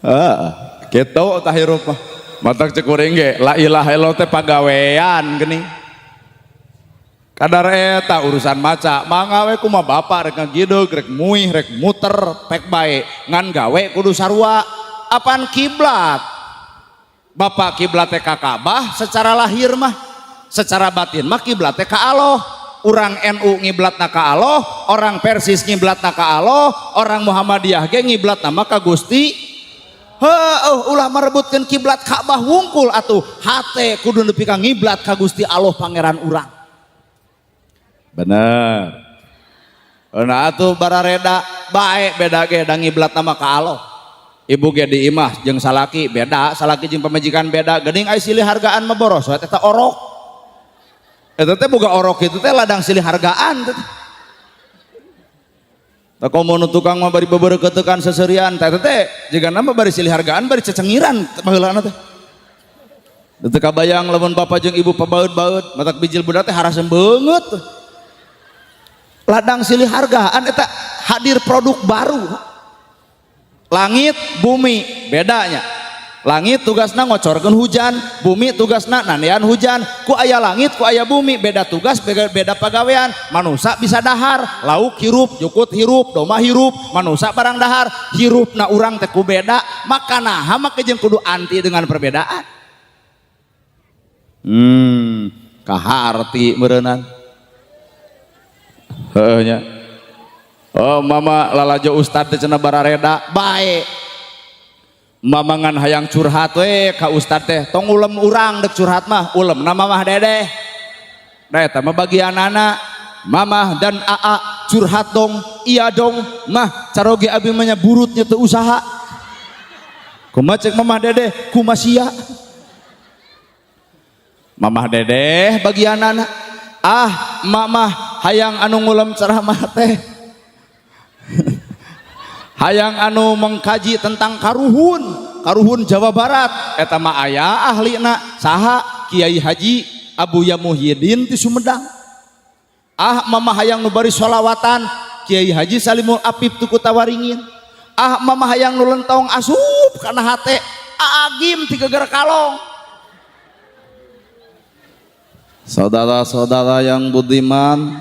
Heeh, kitu tah hirup mah. Matak cek kuring ge la ilaha illallah teh pagawean geuning. Kadar eta urusan maca, mangga we kumaha bapak rek ngagideg, rek muih, rek muter, pek bae, ngan gawe kudu sarua. Apan kiblat? Bapak kiblat teh ka Ka'bah secara lahir mah, secara batin mah kiblat teh ka Allah. Urang NU ngiblatna ka Allah, orang Persis ngiblatna ka Allah, orang Muhammadiyah ge ngiblatna mah ka Gusti. Heuh, ulah merebutkeun kiblat Ka'bah wungkul atuh hate kudu nepi ka ngiblat ka Gusti Allah pangeran urang. Bener. Nah atuh barareda bae beda ge da ngiblatna mah ka Allah. Ibu ge di imah jeung salaki beda, salaki jeung pamajikan beda, geuning ai silih hargaan mah boros we eta orok. Eta teh boga orok kitu teh ladang silih hargaan teh. Tak komo nu tukang mah bari bebereukeuteukan seserian teh teh jigana mah bari silih hargaan bari cecengiran baheulana teh. Teu kabayang lamun bapa jeung ibu pabaeud-baeud matak bijil budak teh harasem beungeut. Ladang silih hargaan eta hadir produk baru. Langit bumi bedanya. Langit tugasna ngocorkeun hujan, bumi tugasna nandean hujan. Ku aya langit, ku aya bumi, beda tugas, beda pagawean. Manusa bisa dahar, lauk hirup, jukut hirup, domba hirup, manusa barang dahar, hirupna urang teh ku beda, maka naha make jeung kudu anti dengan perbedaan. Kaharti meureunnan. Heueuh nya. Oh mama lalajo ustad teh cenah barareda, bae. Mamangan hayang curhat we ka ustad teh, tong ulem urang dek curhat mah, ulemna mamah dedeh. Da eta mah bagianana mamah dan aa curhat dong, iya dong, mah caroge abi mah nya burutnya teu usaha. Kumaha cek mamah dedeh, kumaha sia. Mamah dedeh bagianana, ah mamah hayang anu ngulem ceramah teh. Hayang anu mengkaji tentang karuhun, karuhun Jawa Barat, eta mah aya ahlina saha Kiai Haji Abuya Muhyiddin ti Sumedang. Ah mama hayang nu bari sholawatan Kiai Haji Salimul Apip tu Kutawaringin. Ah mama hayang nu lentong asup kana hate Agim ti geger kalong. Saudara-saudara yang budiman,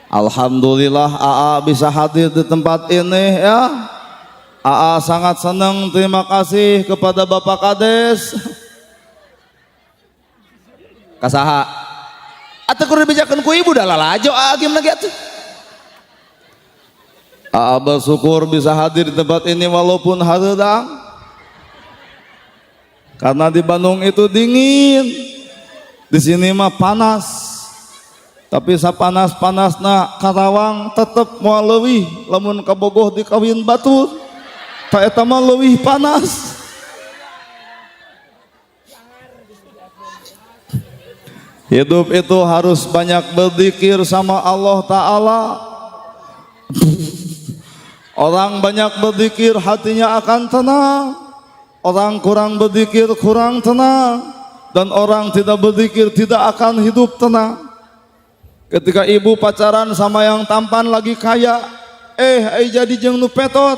alhamdulillah AA bisa hadir di tempat ini ya. AA sangat senang, terima kasih kepada Bapak Kades. Kasaha? Atuh kudu dibejakeun ku ibu dah lalajo AA gimana ge atuh. AA bersyukur bisa hadir di tempat ini walaupun hareudang. Karena di Bandung itu dingin. Di sini mah panas. Tapi sapanas-panasna Karawang tetep moal leuwih lamun kabogoh dikawin batur. Ta eta mah leuwih panas. Hidup itu harus banyak berzikir sama Allah Ta'ala. Orang banyak berzikir hatinya akan tenang. Orang kurang berzikir kurang tenang. Dan orang tidak berzikir tidak akan hidup tenang. Ketika ibu pacaran sama yang tampan lagi kaya, jadi jeung nu petot.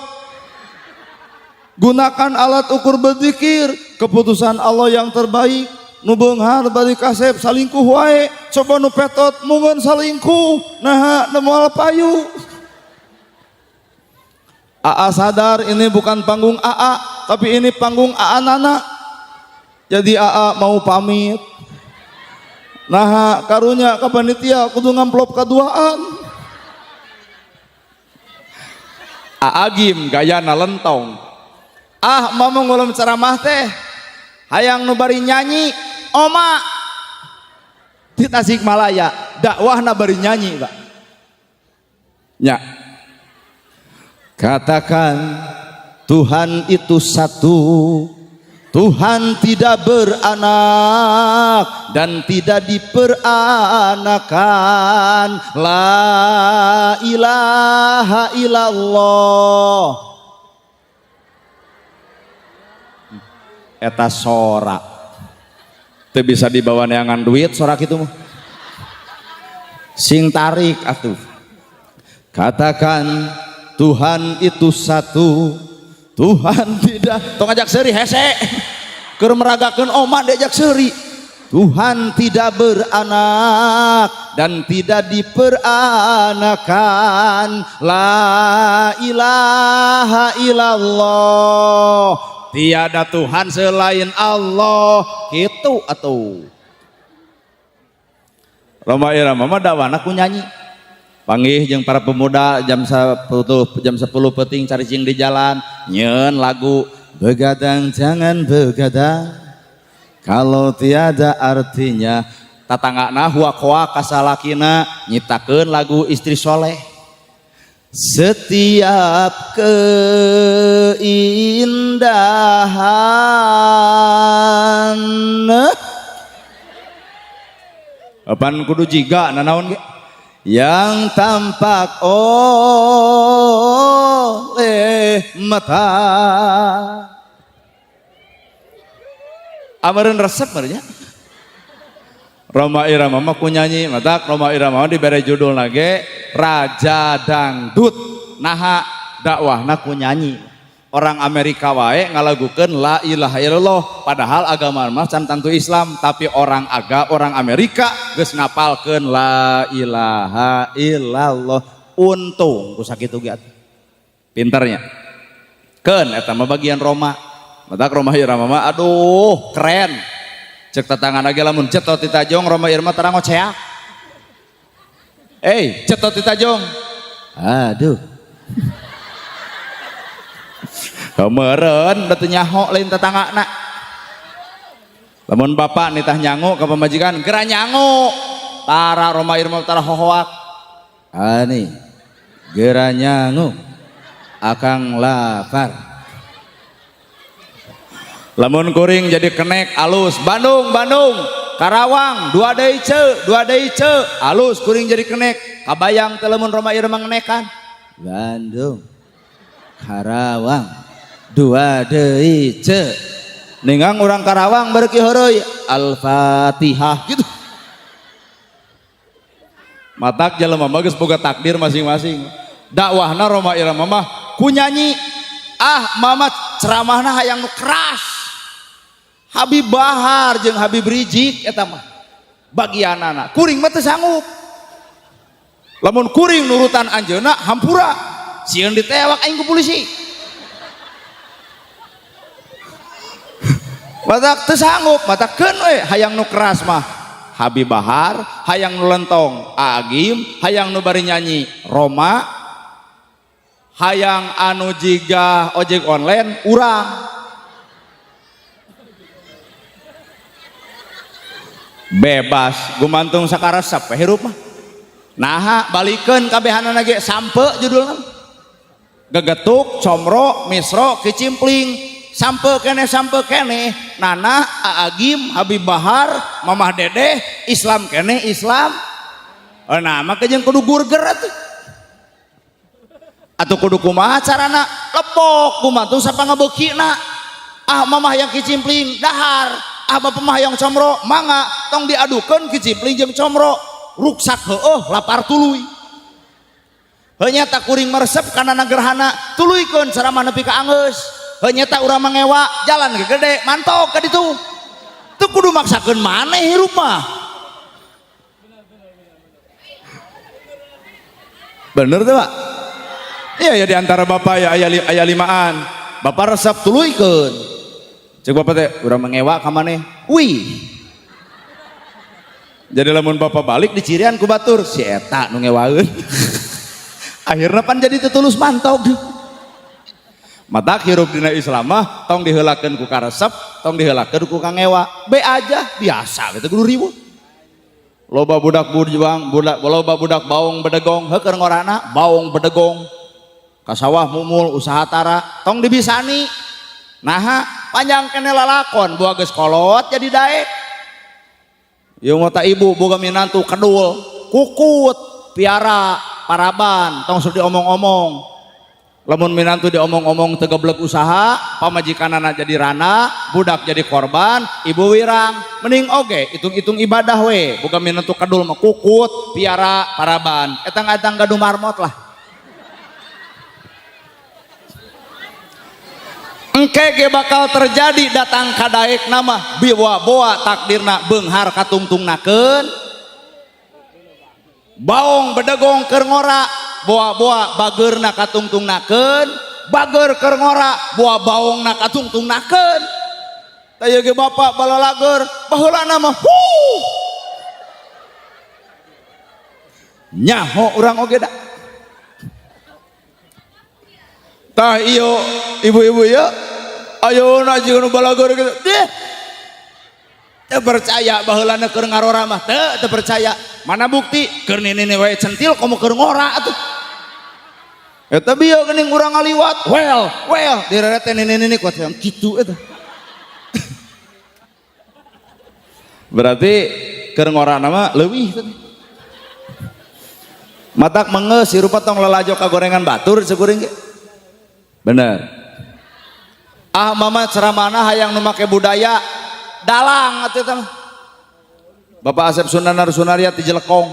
Gunakan alat ukur berzikir, keputusan Allah yang terbaik. Nu beunghar bari kasep salingkuh wae, coba nu petot mungun salingkuh, naha nu moal payu. AA sadar ini bukan panggung AA, tapi ini panggung AA Nana. Jadi AA mau pamit. Nah karunya ka panitia kudu ngamplop kaduaan. Aagim gayana lentong. Ah mamong ulum ceramah teh hayang nu bari nyanyi oma di Tasikmalaya dakwahna bari nyanyi Pak. Nya. Katakan Tuhan itu satu, Tuhan tidak beranak dan tidak diperanakan. La ilaha illallah. Eta sorak teu bisa dibawa neangan duit sorak itu mah. Sing tarik atuh. Katakan Tuhan itu satu, Tuhan tidak, tong ajak seuri hese. Keur meragakeun oma diajak seuri. Tuhan tidak beranak dan tidak diperanakan. La ilaha illallah. Tiada Tuhan selain Allah. Gitu atuh. Rhoma Irama mah dawana ku nyanyi. Panggih jeung para pemuda jam 10 peuting caricing di jalan nyeun lagu begadang jangan begadang kalau tiada artinya. Tatanggana huakoa kasalakina nyiptakeun lagu istri soleh. Setiap keindahan apaan kudu jiga nanaon ge yang tampak oleh mata. Ameureun resep meureun nya. Rhoma Irama mah ku nyanyi, matak Rhoma Irama dibere judul ge Raja Dangdut. Naha dakwahna ku nyanyi. Orang Amerika wae ngalagukeun la ilaha illallah padahal agama mah can tangtu Islam, tapi orang Amerika geus ngapalkeun la ilaha illallah. Untung ku sakitu ge atuh. Pinternya. Keun eta mah bagian Roma. Matak Rhoma Irama mah aduh keren. Cek tatangan ge lamun cetot ti tajong Rhoma Irama tarang ngoceak. Cetot ti tajong. Aduh. Kemeren batu nyaho lain tetanggana. Lamun bapak nitah nyangu ke pemajikan, geura nyangu. Tara Rhoma Irama tara hohoak. Ani geura nyangu akang lapar. Lamun kuring jadi kenek alus Bandung Bandung Karawang dua deui ce dua deui ce alus kuring jadi kenek. Kabayang teh lamun Rhoma Irama ngenekan Bandung Karawang dua deui ce ningang urang Karawang berki heureuy Al-Fatihah gitu. Matak jelema mah geus boga takdir masing-masing. Dakwahna Rhoma Irama mah ku nyanyi. Ah mama ceramahna hayang nu keras. Habib Bahar jeung Habib Rizik eta mah bagianana. Kuring mah teu sanggup. Lamun kuring nurutan anjeunna hampura sieun ditewak aing ku polisi. Matak teu sanggup, matak keun we hayang nu keras mah Habib Bahar, hayang nu lentong Agim, hayang nu bari nyanyi Roma, hayang anu jiga ojek online urang. Bebas gumantung sakaresep we hirup mah. Naha balikeun kabehanana ge sampe judulna. Gegetuk, comro, misro, kicimpling, sampe keneh Nana, Aagim, Habib Bahar, Mamah Dedeh, Islam keneh Islam. Nah maka jeung kudu gurger atuh. Atuh kudu kumaha carana lepok gumantung sapangabeukina. Ah mamah yang kicimpling dahar, ah bapak mah yang comro mangga tong diadukeun kicimpling jeung comro ruksak heueuh lapar tuluy. Heuh nyata kuring meresep kana nagerhana tuluykeun ceramah nepi ka anggeus. Heuh nyata urang mangewa jalan ge gede mantok ka ditu. Teu kudu maksakeun maneh hirup mah. Bener teu Pak? Iya ya di antara bapak ya aya limaan. Bapak resep tuluykeun. Cek bapak teh urang mangewa ka maneh. Wih. Jadi lamun bapak balik dicirian ku batur si eta nu ngewaeun. Akhirna pan jadi teu tulus mantog. Matak hirup dina Islam mah tong diheulakeun ku karesep, tong diheulakeun ku kangewa. Be aja biasa we teh kudu riweuh. Loba budak burjuang, budak loba budak baong bedegong, heuh keur ngorana baong bedegong. Ka sawah mumul usaha tara, tong dibisani. Naha panjang kene lalakon buah geus kolot jadi daek. Ieu mah ta ibu boga minantu kedul, kukut, piara, paraban, tong sok diomong-omong. Lamun minantu diomong-omong teu geblek usaha, pamajikanana jadi rana, budak jadi korban, ibu wirang. Mending oge hitung-hitung ibadah we, boga minantu kedul mah kukut, piara, paraban. Etang-etang gaduh marmot lah. Engke ge bakal terjadi datang kadaek nama biwa-boa takdirna beunghar katungtungnakeun. Baong bedegong keur ngora, boa-boa bageurna katungtungnakeun, bager keur ngora, boa baongna katungtungnakeun. Tah ieu ge bapak balalager, baheulana mah huh. Nyaho urang oge da. Tah ieu ibu-ibu ieu ayeuna jeung nu balager kitu. Deh. Teu percaya baheulana keur ngarora mah teu percaya. Mana bukti keur nini wae centil komo keur ngora atuh. Eta bieu geuning urang ngaliwat, well direret teh nini-nini kuat yang kitu eta. Berarti keur ngorana mah leuwih teh. Matak mengeus hirup tong lalajo ka gorengan batur sekuring ge. Bener. Ah mama ceramana hayang nu make budaya dalang atuh eta mah. Bapak Asep Sunanar Sunaria ti Jelekong.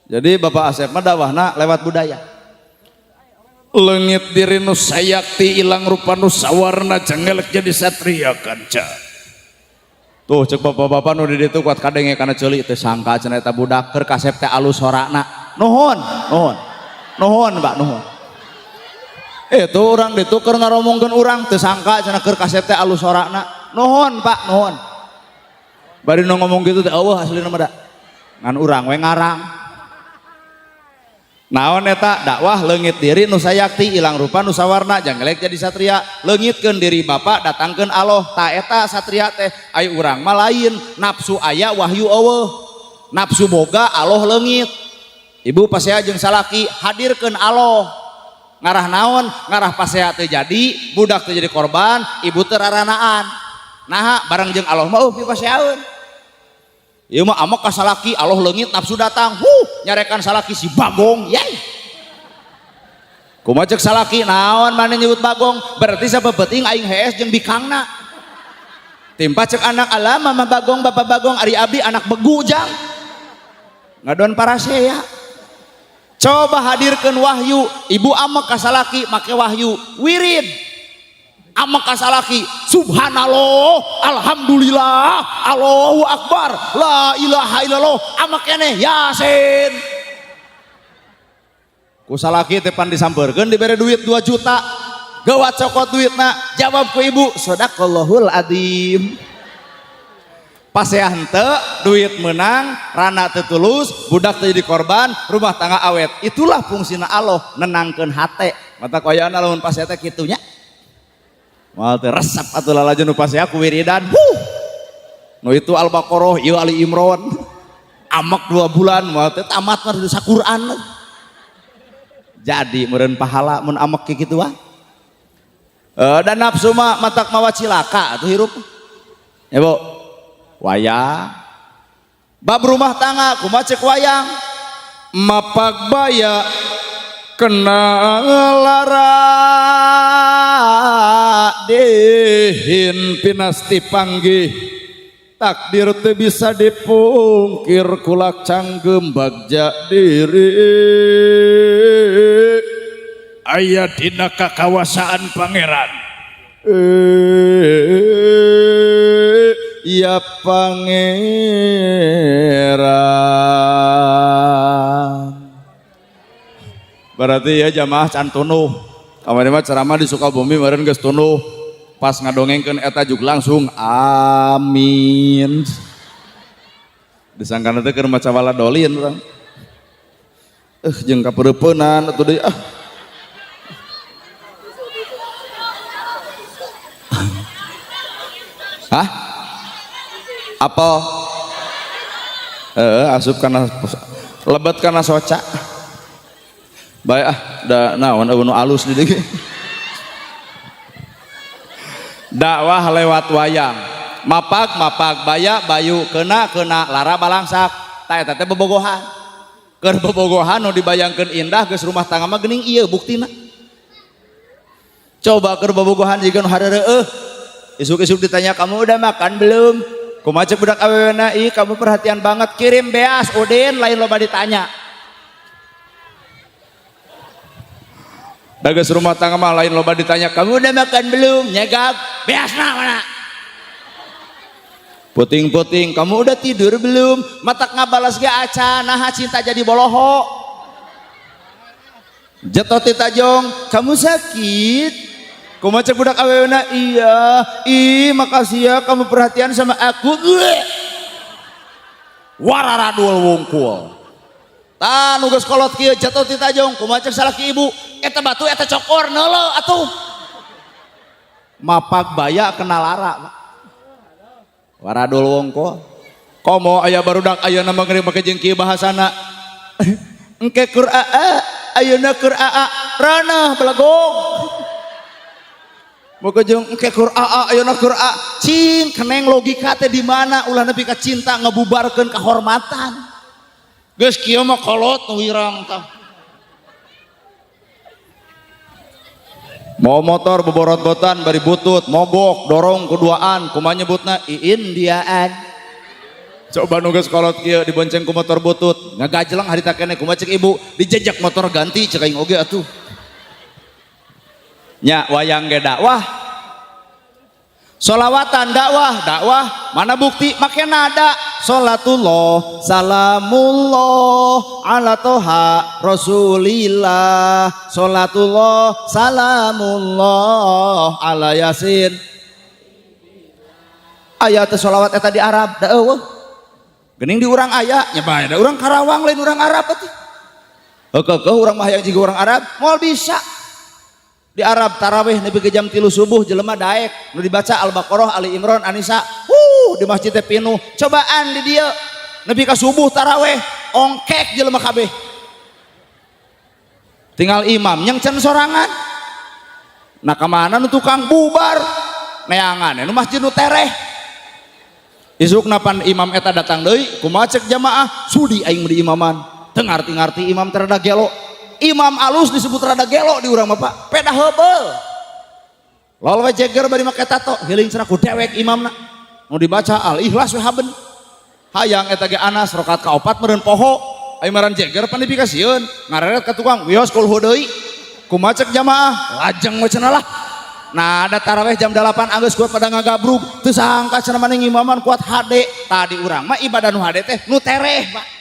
Jadi Bapak Asep mah dakwahna lewat budaya. Leungit diri nu sayakti ilang rupa nu sawarna cengelek jadi satria kanca. Tuh cek bapak-bapak nu di ditu kuat kadenge kana ceuli teu sangka cenah eta budak keur kasep teh alus sorana. Nuhun, nuhun. Nuhun, Pak, nuhun. Tuh urang ditu keur ngaromongkeun urang teu sangka cenah keur kasep teh alus sorana. Nuhun, Pak, nuhun. Bari nu ngomong kitu teh eueuh aslina mah da. Ngan urang we ngarang. Naon eta dakwah leungit diri nu sayakti ilang rupa nu sawarna janggelek jadi satria. Leungitkeun diri bapak datangkeun Allah. Ta eta satria teh ai urang mah lain, nafsu aya wahyu eueuh. Nafsu boga Allah leungit. Ibu pasea jeung salaki hadirkeun Allah. Ngarah naon? Ngarah pasea teu jadi, budak teu jadi korban, ibu teu raranaan. Naha bareng jeung Allah mah eueuh pipaseaeun. Ieu mah amok ka salaki, Allah leungit nafsu datang. Huh, nyarekan salaki si bagong, yai. Kumaha ceuk salaki naon maneh nyebut bagong? Berarti sapeupeting aing hees jeung bikangna. Timpa ceuk anak alah mama bagong, bapak bagong, ari abdi anak begu jang. Ngadon parasea. Coba hadirkeun wahyu, ibu amek ka salaki make wahyu, wirid. Amek ka salaki, subhanallah, alhamdulillah, Allahu akbar, la ilaha illallah, amek keneh yasin. Ku salaki teh pan disampeurkeun dibere duit 2 juta. Gawat cokot duitna, jawab ku ibu, sadaqallahul adzim. Pasea henteu, duit menang, rana teu tulus, budak teu jadi korban, rumah tangga awet. Itulah fungsina Allah, nenangkeun hate. Mata koyana lamun pasea teh kitu nya. Moal teu resep atuh lalajo nu pasea ku wiridan. Huh. Nu itu Al-Baqarah, ieu Ali Imran. Amek 2 bulan moal teu tamat mah dosa Quran. Jadi meureun pahala mun amek kitu wah. Dan nafsu mah matak mawa cilaka atuh hirup. Ya Bu. Wayang. Bab rumah tangga kumaha ceuk wayang? Mapak baya kena lara dihin pinasti panggih takdir teu bisa dipungkir kulak canggem bagja diri aya dina kakawasaan pangeran. Ya pangeran. Berarti ya jamaah can tunuh. Kamari mah ceramah di Sukabumi meureun geus tunuh. Pas ngadongengkeun eta juk langsung amin. Disangkana teh keur maca waladolin urang. Jeung kapeureupeunnan atuh deui ah. Hah? Apel. Heeh, asup kana lebet kana soca. Bae ah, da naon eueuh nu alus di dieu. Dakwah lewat wayang. Mapak mapak baya bayu kena kena lara balangsak. Ta eta teh bobogohan. Keur bobogohan nu dibayangkeun indah geus rumah tangga mah geuning ieu buktina. Coba keur bobogohan jiga nu hareureureuh. Isuk-isuk ditanya kamu udah makan belum? Kumaha cek budak awewena, ih kamu perhatian banget, kirim beas Udin, lain loba ditanya. Dages rumah tangga mah lain loba ditanya, kamu udah makan belum? Nyegap, beasna mana? Puting-puting, kamu udah tidur belum? Matak ngabalas ge acan, naha cinta jadi boloho. Jatuh ti tajong, kamu sakit? Kumaha cek budak awewena, iya, ih makasih ya kamu perhatian sama aku. Wararadul wungkul. Tah nu geus kolot kieu jatuh ti tajong, kumaha cek salaki ibu, eta batu eta cokor neuleuh atuh. Mapak baya kena lara. Waradul wungkul. Komo aya barudak ayeuna mah geus make jeung kieu bahasana. Engke keur aa, ayeuna keur aa, ranah belegog. Moga jeung engke keur aa ayeuna keur a, cing keneng logika teh di mana ulah nepi ka cinta ngebubarkeun kehormatan. Geus kieu mah kolot nu wirang tah. Mau motor boborot-botan bari butut, mogok, dorong keduaan, kumaha nyebutna iindiaan. Coba nu geus kolot kieu dibonceng ku motor butut, ngagajleng harita keneh kumaha cek ibu, dijejak motor ganti cek aing oge atuh. Nya wayang ge dakwah. Solawatan dakwah, dakwah mana bukti make nada salatullah salamullah ala toha rasulillah salatullah salamullah ala yasin. Aya teh solawat eta di Arab da eueuh. Geuning di urang aya nya bae da urang Karawang lain urang Arab atuh. Heukeukeuh urang mah hayang jiga urang Arab moal bisa. Di Arab tarawih nepi ke jam 3 subuh jelema daek nu dibaca Al-Baqarah, Ali Imran, An-Nisa. Di masjid teh pinuh. Cobaan di dieu nepi ka subuh tarawih ongkek jelema kabeh. Tinggal imam yang can sorangan. Nah ka mana nu tukang bubar neangan nu masjid nu tereh. Isuk napan imam eta datang deui kumaha cek jamaah sudi aing di imaman. Teu ngarti-ngarti imam teh rada gelo. Imam alus disebut rada gelo di urang mah Pak, peda heubeul. Lol we jeger bari make tato, healing cenah ku dewek imamna. Nu dibaca Al Ikhlas we haben. Hayang eta ge Anas rakaat kaopat meureun poho, ai maran jeger pan dipikasieun, ngareret ka tukang wios kulhu deui. Kumaha cek jamaah, lajeng we cenah lah. Nah, ada taraweh jam 8 anggeus kuat pada ngagabrug, teu sangka cenah maneh ngimaman kuat hade. Tadi urang mah ibadah nu hade teh nu tereh, Pak.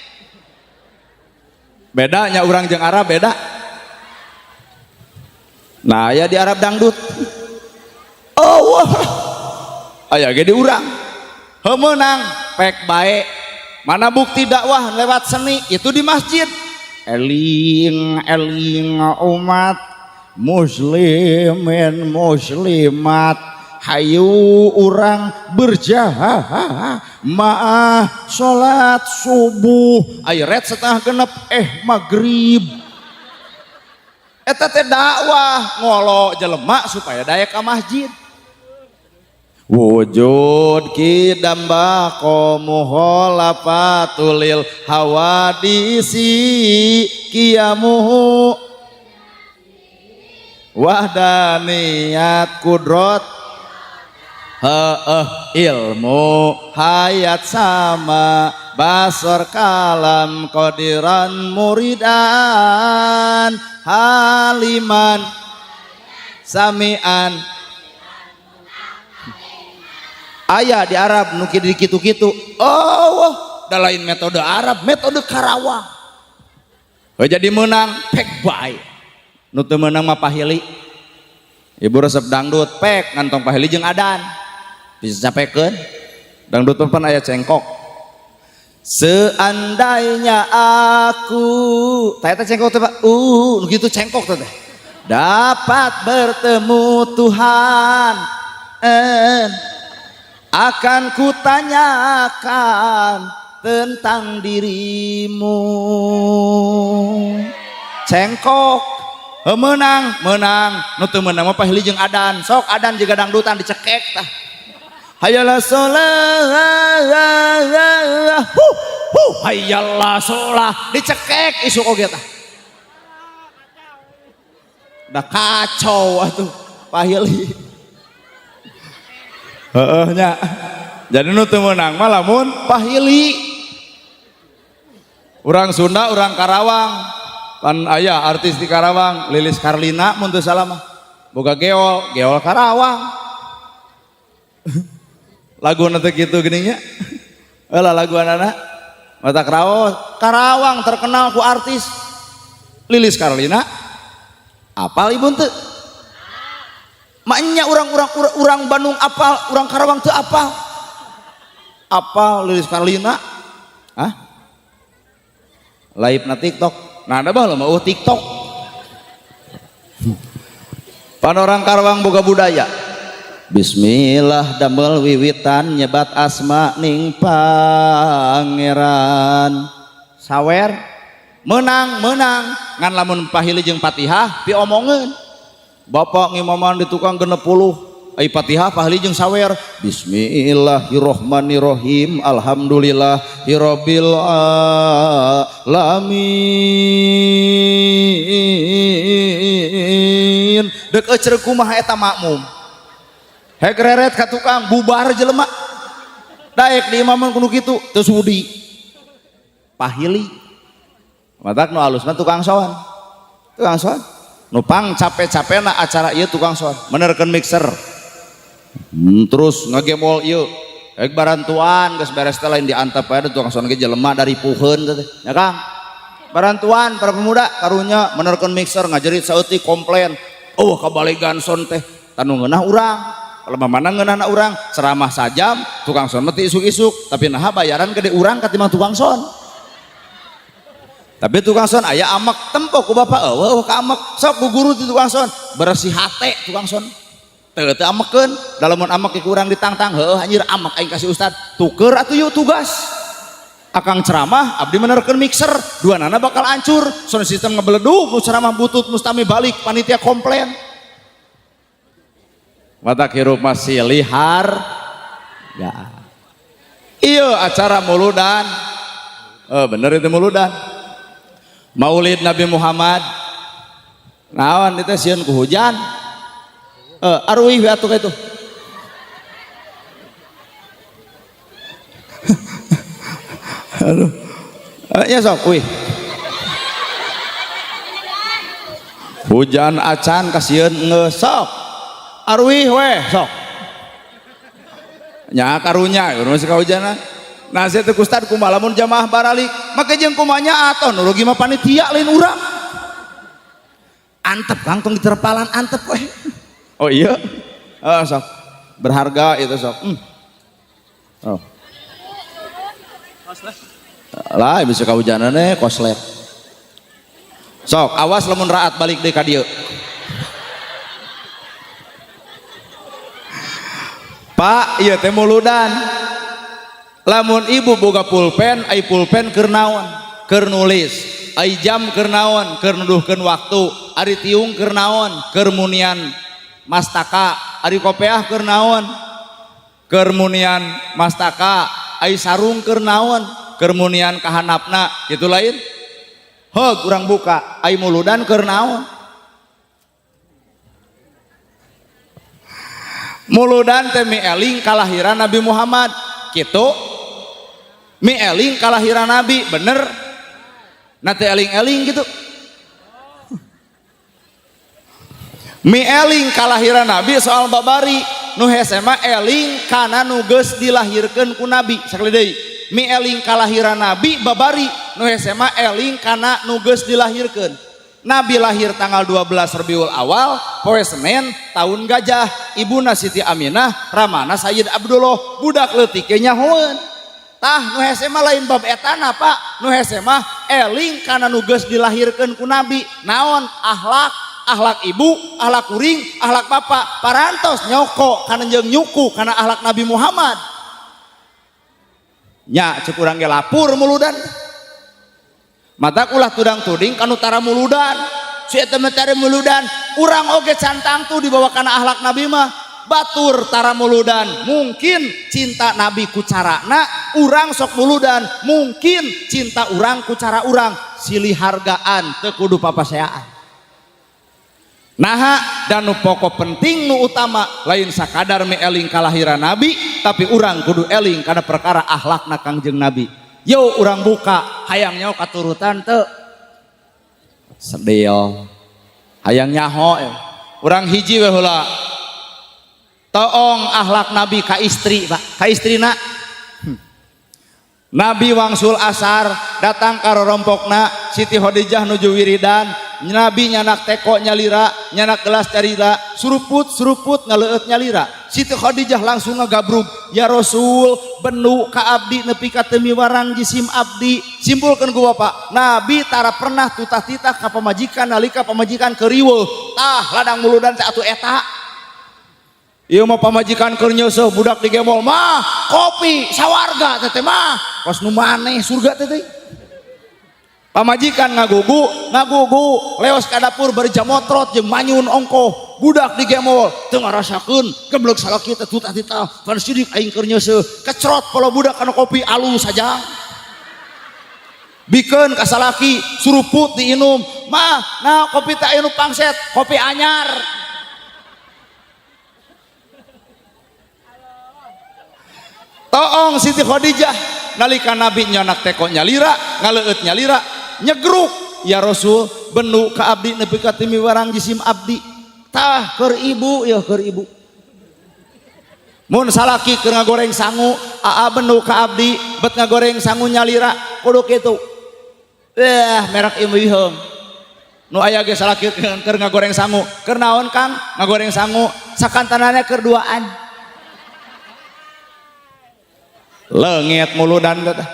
Bedanya urang jeung Arab beda. Nah, aya di Arab dangdut. Oh, wah. Aya ge di urang. Heuh meunang pek bae. Mana bukti dakwah lewat seni itu di masjid. Eling eling umat muslimin muslimat hayu urang berjamaah salat subuh ayret setengah genep maghrib. Eta teh dakwah ngolo jelema supaya daek ka masjid. Wujud kidam baqo mukhalafatulil hawadisi kiamuhu wahdaniyat kudrot heeh ilmu hayat sama basor kalam qadiran muridan haliman samian. Aya di Arab nu kitu kitu-kitu. Oh, da lain metode Arab, metode Karawang. Oh, jadi menang pek bae. Nu teu meunang mah pahili. Ibu resep dangdut pek ngantong pahili jeung adan. Bisa capekeun. Dangdut mah pan aya cengkok. Seandainya aku tah eta cengkok teh Pak. Nu kitu cengkok teh. Dapat bertemu Tuhan, akan kutanyakan tentang dirimu. Cengkok menang, menang. Nu teu meunang mah pahili jeung adan. Sok adan jeung dangdutan dicekek tah. Hayalah sholah, huh, huh, hayalah sholah, dicekek isuk oge tah. Dah kacau atuh pahili. Heeh nya. Jadi nu teu meunang mah lamun pahili. Urang Sunda, urang Karawang. Pan aya artis di Karawang, Lilis Karlina mun teu salah mah. Boga geol, geol Karawang. Lagu nanti gitu gininya. Lah lagu anak-anak. Mata Karawang, Karawang terkenal ku artis Lilis Karlina. Apal ibu teu? Maknya orang Bandung apal, orang Karawang teu apal. Apal Lilis Karlina? Hah? Live na TikTok. Nah, ada bah mah TikTok. Pan orang Karawang boga budaya. Bismillah damel wiwitan nyebat asma ning pangeran. Sawer menang menang ngan lamun pahili jeung Fatihah piomongeun. Bapak ngimaman di tukang 60 ai Fatihah pahili jeung sawer. Bismillahirrahmanirrahim alhamdulillahirabbil alamin. Deuk ecreg kumaha eta makmum. Hek reret ka tukang bubar jelema. Daek di imaman kudu kitu teu sudi. Pahili. Matak nu alus mah tukang sound. Tukang sound. Nu pang capek-capekna acara ieu tukang sound, menerkeun mixer. Terus ngagemol ieu. Hek barantuan geus beres teh lain diantep aya tukang sound ge jelema dari puheun teh. Ya Kang. Barantuan para pemuda karunya menerkeun mixer ngajerit saeutik komplain. Oh kabaligan sound teh. Tanu ngeunah urang. Kalau mana ngeunahna urang ceramah sajam tukang sound mah isuk-isuk tapi naha bayaran gede urang katimbang tukang sound. Tapi tukang sound aya amek tempo ku bapak eueuh ka amek sok ku guru ti tukang sound bersih hate tukang sound. Teu teu amekeun da lamun amek ku urang ditangtang heueuh anjir amek aing kasih ustad tuker atuh yuk tugas. Akang ceramah abdi menerkeun mixer dua nana bakal hancur sound system ngebeledug nu ceramah butut mustami balik panitia komplain. Mata hirup masih lihar ya. Iya acara muludan. Bener itu muludan. Maulid Nabi Muhammad. Naon itu sieun ku hujan. Aruih we atuh itu. Aduh. Ya sok wih. Hujan acan kasieun geus sok. Arwih weh sok. Nya karunya urang masih kahujanan. Nah saya teh ustad kumaha lamun jamaah baralik make jeung kumanya atoh nu rugi mah panitia lain urang. Antep Kang tong diterpalan antep weh. Oh iya. Oh, sok. Berharga itu sok. Oh. Lah bisa kahujanan eh koslet. Sok awas lamun raat balik deui ka dieu. Pak, ieu teh muludan. Lamun ibu boga pulpen, ai pulpen keur naon? Keur nulis. Ai jam keur naon? Keur nuduhkeun waktu. Ari tiung keur naon? Keur munian mastaka. Ari kopeah keur naon? Keur munian mastaka. Ai sarung keur naon? Keur munian kahanapna. Kitu lain? Heug urang buka. Ai muludan keur naon? Muludan teh mi eling kalahiran Nabi Muhammad kitu mi eling kalahiran Nabi bener na teh eling-eling gitu mi eling kalahiran Nabi soal babari nu hese mah eling kana nu geus dilahirkeun ku Nabi sakali deui mi eling kalahiran Nabi babari nu hese mah eling kana nu geus dilahirkeun. Nabi lahir tanggal 12 Rabiul Awal, poe Senin, tahun gajah. Ibuna Siti Aminah, ramana Sayyid Abdullah, budak leutik ge nyahoeun. Tah nu hese mah lain bab etana Pak, nu hese mah eling kana nu geus dilahirkeun ku Nabi. Naon akhlak, akhlak ibu, akhlak kuring, akhlak bapak, parantos nyoko kana jeung nyuku kana akhlak Nabi Muhammad. Nya cek urang ge lapur muludan. Mata ulah tudang tuding kanu tara muludan. Si eta mah tara muludan, urang oge can tangtu dibawa kana akhlak Nabi mah. Batur tara muludan, mungkin cinta Nabi ku carana, urang sok muludan, mungkin cinta urang ku cara urang, silih hargaan teu kudu papaseaan. Naha dan nu pokok penting nu utama lain sakadar meeling kalahiran Nabi, tapi urang kudu eling kana perkara akhlakna Kangjeng Nabi. Yo urang buka hayang nyaho katurutan teu sedeo hayang nyaho urang hiji we heula. Toong akhlak Nabi ka istri Pak, ka istrina. Nabi wangsul asar datang ka rorompokna Siti Khadijah nuju wiridan, Nabi nyanak teko nyalira, nyanak gelas nyalira, suruput suruput ngaleueut nyalira. Siti Khadijah langsung ngagabrug, ya Rasul, benu ka abdi nepi ka teu miwarang jisim abdi. Simpulkeun ku Bapak, Nabi tara pernah tutah-titah ka pamajikan nalika pamajikan keur riweuh. Tah ladang muludan teh atuh eta. Ieu mah pamajikan keur nyeuseuh budak digemol mah kopi sawarga teh teh mah kos nu maneh surga teh teh. Pamajikan ngagugu ngagugu leos ka dapur bari jamotrot jeung manyun ongkoh budak digemol teu ngarasakeun geblek salaki teh tutah titah pan sidik aing keur nyeuseuh kecrot kalau budak kana kopi alus saja. Bikeun ka salaki suruput diinum mah nah kopi teh aya nu pangset kopi anyar. Toong Siti Khadijah nalika Nabi nyanak teko nyalira ngaleueut nyalira nyegruk ya Rasul benu ka abdi nepi ka teu miwarang jisim abdi. Tah keur ibu ya keur ibu. Mun salaki keur ngagoreng sangu aa benu ka abdi bet ngagoreng sangu nyalira kudu kitu. Merek ieu wiheung. Nu aya ge salaki keur ngagoreng sangu keur naon Kang ngagoreng sangu sakantanana keur duaan. Leungit muludan teh.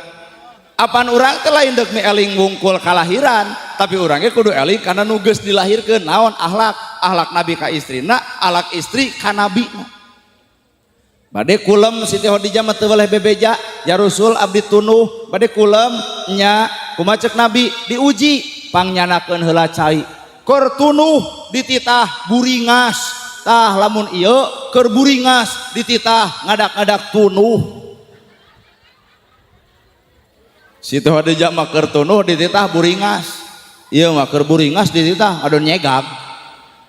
Apan urang teh lain deuk mieling wungkul kalahiran, tapi urang ge kudu eling kana nu geus dilahirkeun naon akhlak, akhlak Nabi ka istrina, akhlak istri ka nabina. Bade kulem Siti Khadijah mah teu weleh bebeja, ya Rasul abdi tunuh, bade kulem nya kumaha ceuk Nabi diuji pangnyandakeun heula cai. Keur tunuh dititah buringas, tah lamun ieu keur buringas dititah ngadak-ngadak tunuh. Siti Khadijah mah keur tunuh dititah buringas. Ieu mah keur buringas dititah adon nyegag.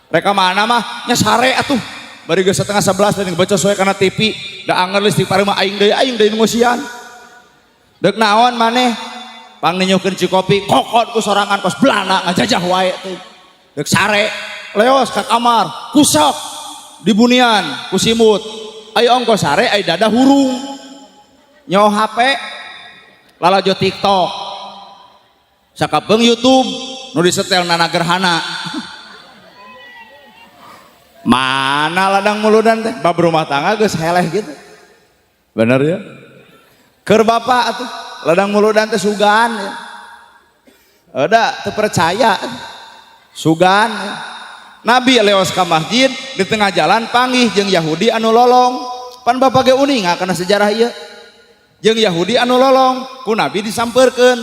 Reka mana mah nya sare atuh. Bari geus 10:30 teh baca soe kana TV, da anger listrik pareuh mah aing deui nu ngeusian. Deuk naon maneh? Pangninyuhkeun cikopi kokot ku sorangan kos belana ngajajah wae teh. Deuk sare leos ka kamar, kusok dibunian ku simut. Ayo ongko sare ai dada hurung. Nyo HP lalajo TikTok sakapeung YouTube nu disetel nana gerhana. Mana ladang muludan teh bab rumah tangga geus heleh gitu. Bener ya? Keur bapak atuh ladang muludan teh sugan ya. Ada teu percaya sugan ya. Nabi leos ka masjid di tengah jalan panggih jeung Yahudi anu lolong. Pan bapak ge uninga kana sejarah ieu. Jeung Yahudi anu lolong ku Nabi disampeurkeun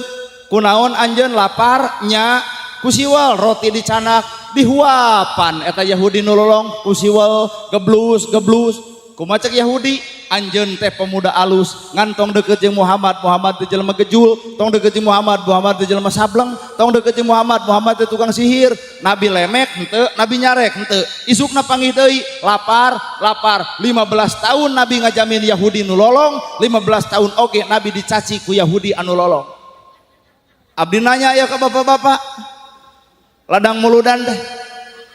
kunaon anjeun lapar nya ku siwal roti dicanak dihuapan eta Yahudi nu lolong ku siwal geblus geblus kumaha cek Yahudi anjeun teh pemuda alus ngan tong deukeut jeung Muhammad, Muhammad teh jelema gejul, tong deukeut jeung Muhammad, Muhammad teh jelema sableng, tong deukeut jeung Muhammad, Muhammad teh tukang sihir. Nabi lemek henteu, Nabi nyarek henteu. Isukna panggih deui lapar lapar. 15 tahun Nabi ngajamin Yahudi nu lolong, 15 tahun oge Nabi dicaci ku Yahudi anu lolong. Abdi nanya ya ke bapak-bapak ladang muludan teh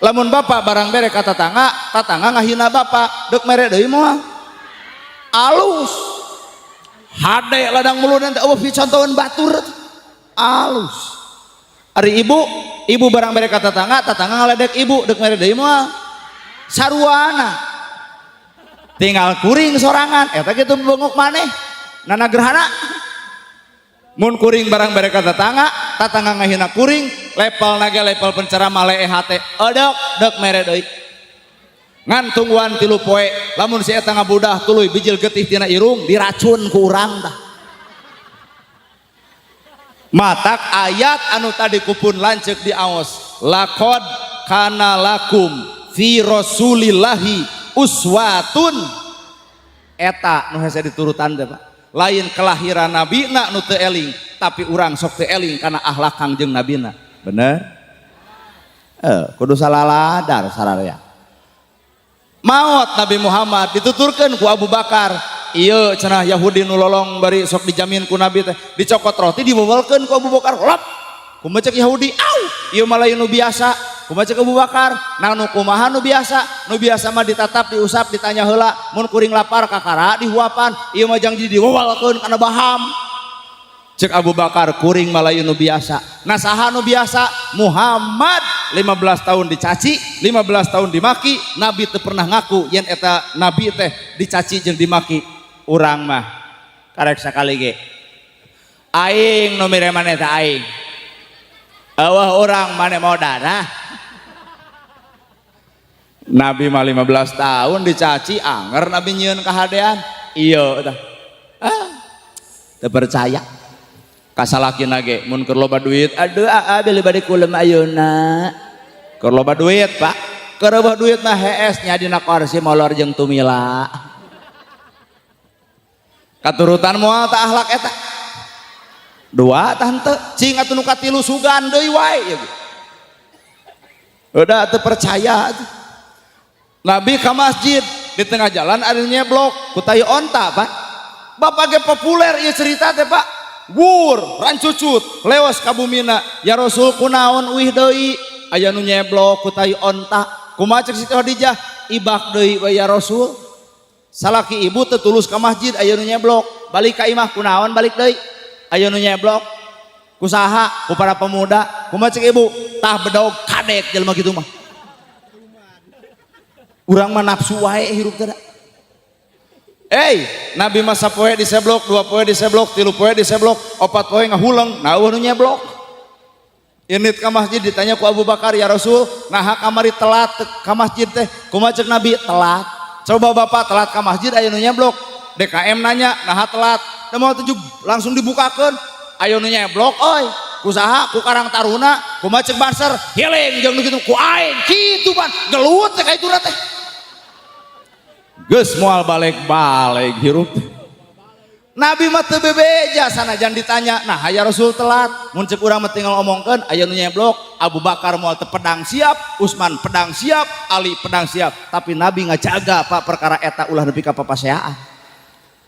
lamun bapak barang bere ka tatangga, tatangga ngahina bapak deuk mere deui moal alus hade ladang muludan teh eueuh picontoeun batur alus. Ari ibu, ibu barang bere ka tatangga, tatangga ngaledek ibu deuk mere deui moal saruana tinggal kuring sorangan eta kitu bengok maneh nana gerhana. Mun kuring barang mereka tetangga, tetangga ngahina kuring, level naga level penceramah leeh teh, odok dek mere deui. Ngan tungguan 3 poe, lamun si eta ngabudah tuluy bijil getih tina irung diracun ku urang tah. Matak ayat anu tadi kupun lanceuk diaos, laqad kana lakum fi rasulillahi uswatun, eta nu hese diturutan teh, Pak. Lain kelahiran nabina nu teu eling, tapi urang sok teu eling kana akhlak Kangjeng nabina. Bener, eh, kudu salaladar sararea. Maot Nabi Muhammad dituturkeun ku Abu Bakar, iya cenah Yahudi nu lolong bari sok dijamin ku Nabi teh, dicokot roti dibewelkeun ku Abu Bakar, lop. Kumaha cek Yahudi? Au, ieu mah lain nu biasa. Kumaha cek Abu Bakar? Nah, nu kumaha nu biasa? Nu biasa mah ditatap, diusap, ditanya heula, mun kuring lapar kakara dihuapan, ieu mah jang diwewelkeun kana baham. Cek Abu Bakar, kuring mah lain nu biasa. Nah, saha nu biasa? Muhammad. 15 tahun dicaci, 15 tahun dimaki, Nabi teu pernah ngaku yen eta Nabi teh dicaci jeung dimaki. Urang mah karek sakali ge aing nu mere maneh teh aing, eueuh urang maneh mau darah. Nabi mah 15 tahun dicaci, anger Nabi nyieun kahadean. Iya tah, ah, teu percaya. Kasalakina ge mun keur loba duit, aduh aa, beli bade kulem ayeuna. Keur loba duit, Pak, keur loba duit mah hees nya dina kursi molor jeung tumila. Katurutan moal tah akhlak eta? Dua tah henteu, cing atuh nu katilu, sugan deui wae ya. Udah teu percaya atuh. Nabi ke masjid, di tengah jalan ada nyeblok ku tai onta, Pak. Bapak ge populer ieu cerita teh, Pak. Wur rancucut lewas ka bumina, ya Rasul, kunaon uih deui? Aya nu nyeblok ku tai onta. Kumaha cek Siti Khadijah? Ibak deui we ya Rasul. Salaki ibu teu tulus ka masjid, aya nu nyeblok. Balik ka imah, kunaon balik deui? Aya nu nyeblok. Ku saha? Ku para pemuda. Kumaha cek ibu? Tah, bedog kadek jelema kitu mah. Urang mah nafsu wae hirup teh. Nabi mah sapoe diseblok, 2 poe diseblok, 3 poe diseblok, 4 poe ngahuleng, nah euweuh nu nyeblok. Indit ka masjid ditanya ku Abu Bakar, ya Rasul, nah kamari telat ka masjid teh? Kumaha cek Nabi? Telat. Coba Bapak telat ka masjid aya nu nyeblok. DKM nanya, nah telat. Da mau tujuh langsung dibukakeun. Aya nu nyeblok oi. Ku saha? Ku Karang Taruna. Kumaha cek Banser? Hileng jeung nu kitu ku aing. Kitu pan gelut teh ka itu teh. Geus moal balik-balik hirup. Nabi mah teu bebeja sanajan ditanya, nah ya Rasul telat. Mun cek urang mah tinggal omongkeun aya nu nyeblok, Abu Bakar moal teu pedang siap, Utsman pedang siap, Ali pedang siap, tapi Nabi ngajaga, Pak, perkara eta ulah nepi ka papaseaan.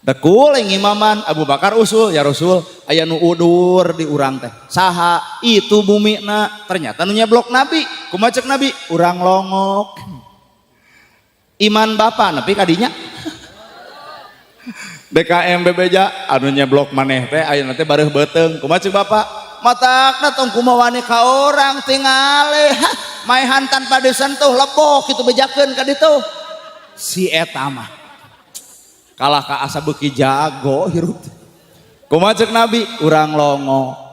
Dekul ngimaman, Abu Bakar usul, ya Rasul, aya nu udur di urang teh. Saha? Itu bumina. Ternyata nu nyeblok Nabi. Kumaha cek Nabi? Urang longok. Iman bapak nepi kadinya. DKM bebeja anu nyeblok maneh teh ayeuna teh bareuh beuteung. Kumaha cek bapak? Matakna tong kumawani ka orang tingale. Hah, maehan tanpa disentuh lebok kitu bejakeun ka ditu. Si eta mah kalah ka asa beuki jago hirup. Kumaha cek Nabi? Urang longo.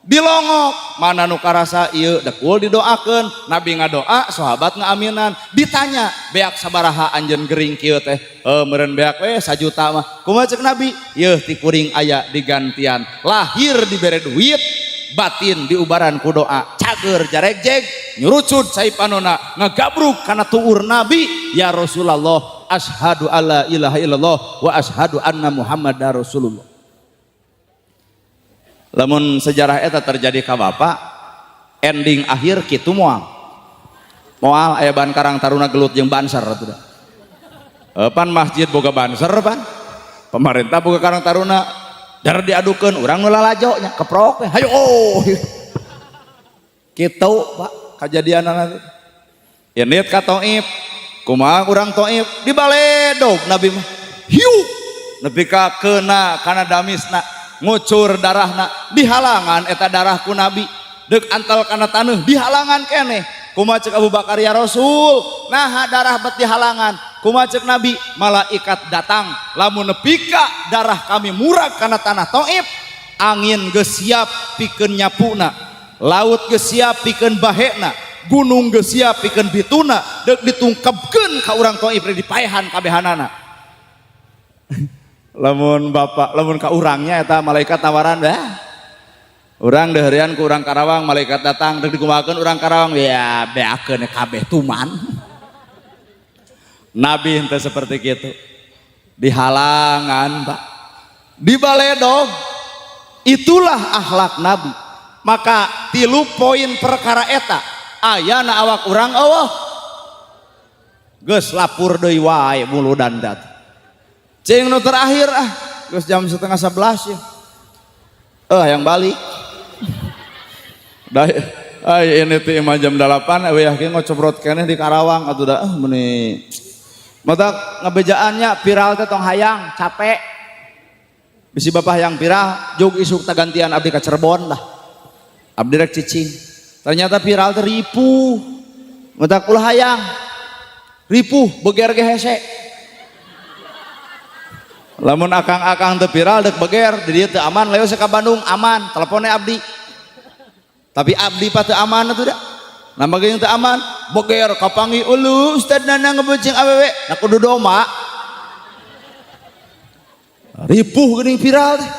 Dilongok mana nu karasa ieu dekul didoakeun. Nabi ngadoa, sahabat ngaaminan. Ditanya, beak sabaraha anjeun gering kieu teh? Meureun beak we sajuta mah. Kumaha cek Nabi? Yeuh, ti kuring aya digantian lahir dibere duit, batin diubaran ku doa, cager jaregjeg, nyurucud cai panona ngagabruk kana tuur Nabi, ya Rasulullah, asyhadu alla ilaha illallah wa asyhadu anna Muhammadar Rasulullah. Lamun sejarah eta terjadi ka bapak, ending akhir kitu moal? Moal aya ban Karang Taruna gelut jeung Banser atuh da. Pan masjid boga Banser, pan pemerintah boga Karang Taruna, dar diadukeun urang nu lalajo nya keprok we, hayo. Oh, kitu, Pak, kajadian nanti. Indit ka Taif, kumaha urang Taif? Dibaledog Nabi mah, hiu nepi ka keuna kana damisna, ngucur darahna, dihalangan eta darah ku Nabi, deuk antal kana taneuh dihalangan keneh. Kumaha cek Abu Bakar? Ya Rasul, nah darah bet dihalangan? Kumaha cek Nabi? Malaikat datang, lamun nepi ka darah kami murag kana tanah Taif, Angin geus siap pikeun nyapuna, laut geus siap pikeun bahena, gunung geus siap pikeun bituna, deuk ditungkepkeun ka urang Taif dipaehan kabehanana. Lamun bapak, lamun ka urangnya eta malaikat tawaran dah. Urang deuheurean ku urang Karawang, malaikat datang deuk dikumahakeun urang Karawang, ya beakeun kabeh tuman. Nabi henteu seperti kitu. Dihalangan, Pak. Dibaledog. Itulah akhlak Nabi. Maka 3 poin perkara eta ayana awak urang eueuh. Geus lapur deui wae muludan dat. Cing nu terakhir ah, geus jam 10:30 ya. Yang balik. Dah, ay ini teh imah jam 8 eueuh yakin ngocobrot keneh di Karawang atuh dah meuni. Mata ngebejaannya viral teh tong hayang capek. Bisi bapak yang viral jog isuk tagantian abdi ka Cirebon dah. Abdi rek cicing. Ternyata viral teh ripuh. Mata ulah hayang. Ripuh beger ge hese. Lamun akang-akang teu viral deuk beger di dieu teu aman leo ka Bandung aman teleponnya abdi. Tapi abdi pa teu aman atuh da. Nambah ge teu aman beger kapanggih ulu Ustad Nana ngebeucing awewe na kudu doma. Ripuh geuning viral teh.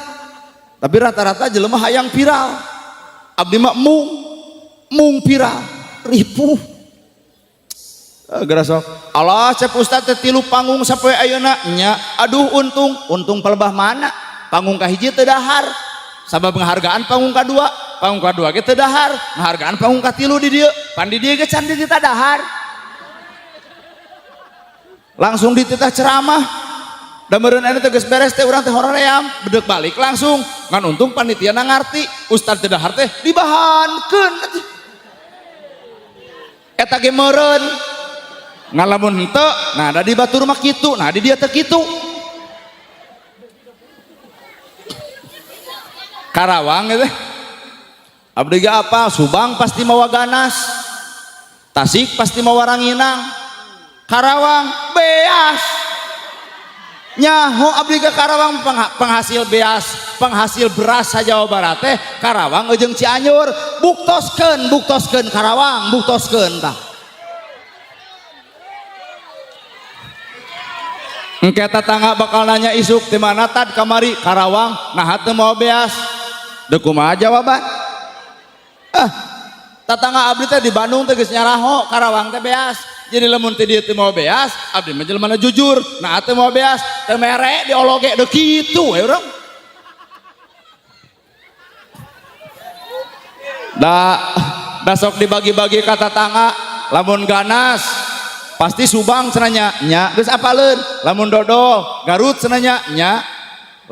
Tapi rata-rata jelema hayang viral. Abdi mah mung viral, ripuh. Gerasok. Allah cep ustad teh 3 panggung sapoe ayeuna nya. Aduh untung, untung palebah mana? Panggung kahiji teu dahar. Sabab penghargaan panggung kadua, panggung kadua ge teu dahar, penghargaan panggung katilu di dieu. Pan di dieu ge can dititah dahar. Langsung dititah ceramah. Da meureun anu teh geus beres teh urang teh hoream, bedek balik langsung. Ngan untung panitia na ngarti, ustad teu dahar teh dibahankeun. Eta ge meureun. Ngan lamun henteu, nah da di batur mah kitu, nah di dieu teh kitu. Karawang teh. Abdi ge apa? Subang pasti mawa ganas. Tasik pasti mawa ranginang. Karawang beas. Nyaho abdi ke Karawang penghasil beas, penghasil beras sa Jawa Barat teh Karawang jeung Cianjur. Buktoskeun, buktoskeun Karawang, buktoskeun tah. Engke tetangga bakal nanya isuk di mana tad kamari Karawang, nah teu mau beas. Deuk kumaha jawaban? Ah, tetangga abdi teh di Bandung teh geus nyaraho Karawang teh beas. Jadi lamun teh dieu teu mau beas, abdi mah jelema jujur. Nah teu mau beas, teu mere diologe deuk kitu we urang. Da da sok dibagi-bagi ka tetangga, lamun ganas pasti Subang cenanya nya, geus apaleun. Lamun dodol Garut cenanya nya,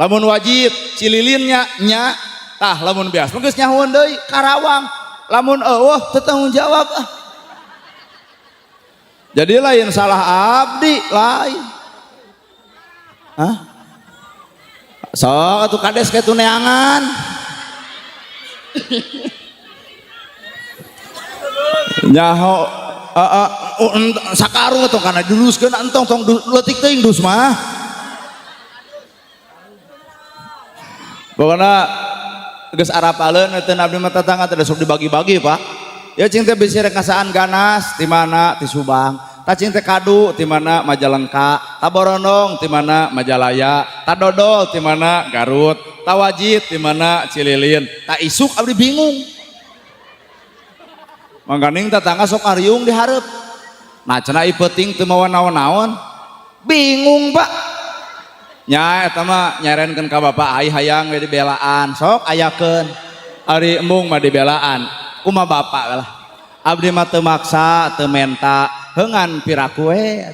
lamun wajib Cililin nya nya. Tah lamun beas mah geus nyahoeun deui Karawang. Lamun eueuh teu tanggung jawab ah. Jadi lain salah abdi lain. Hah? Sok atuh kades kitu neangan. Nyaho sakarung atuh kana diuruskeun entong tong leutik teuing dus mah. Pokona geus arapaleun teh abdi mah tetangga teh sok dibagi-bagi, Pak. Ya cing teh bisi rek ngasaan ganas ti mana ti Subang. Ta cing teh kadu ti mana Majalengka, ta Borondong ti mana Majalaya, ta Dodol ti mana Garut, ta Wajid ti mana Cililin. Ta isuk abdi bingung. Mangkaning tetangga sok ariung di hareup. Nah cenah ieu peuting teu mawa naon-naon. Bingung, Pak. Nya eta mah nyarenkeun ka bapak ai hayang we dibelaan. Sok ayakeun. Ari embung mah dibelaan. Kumaha bapak lah. Abdi mah teu maksa, teu menta, heungan piraku we.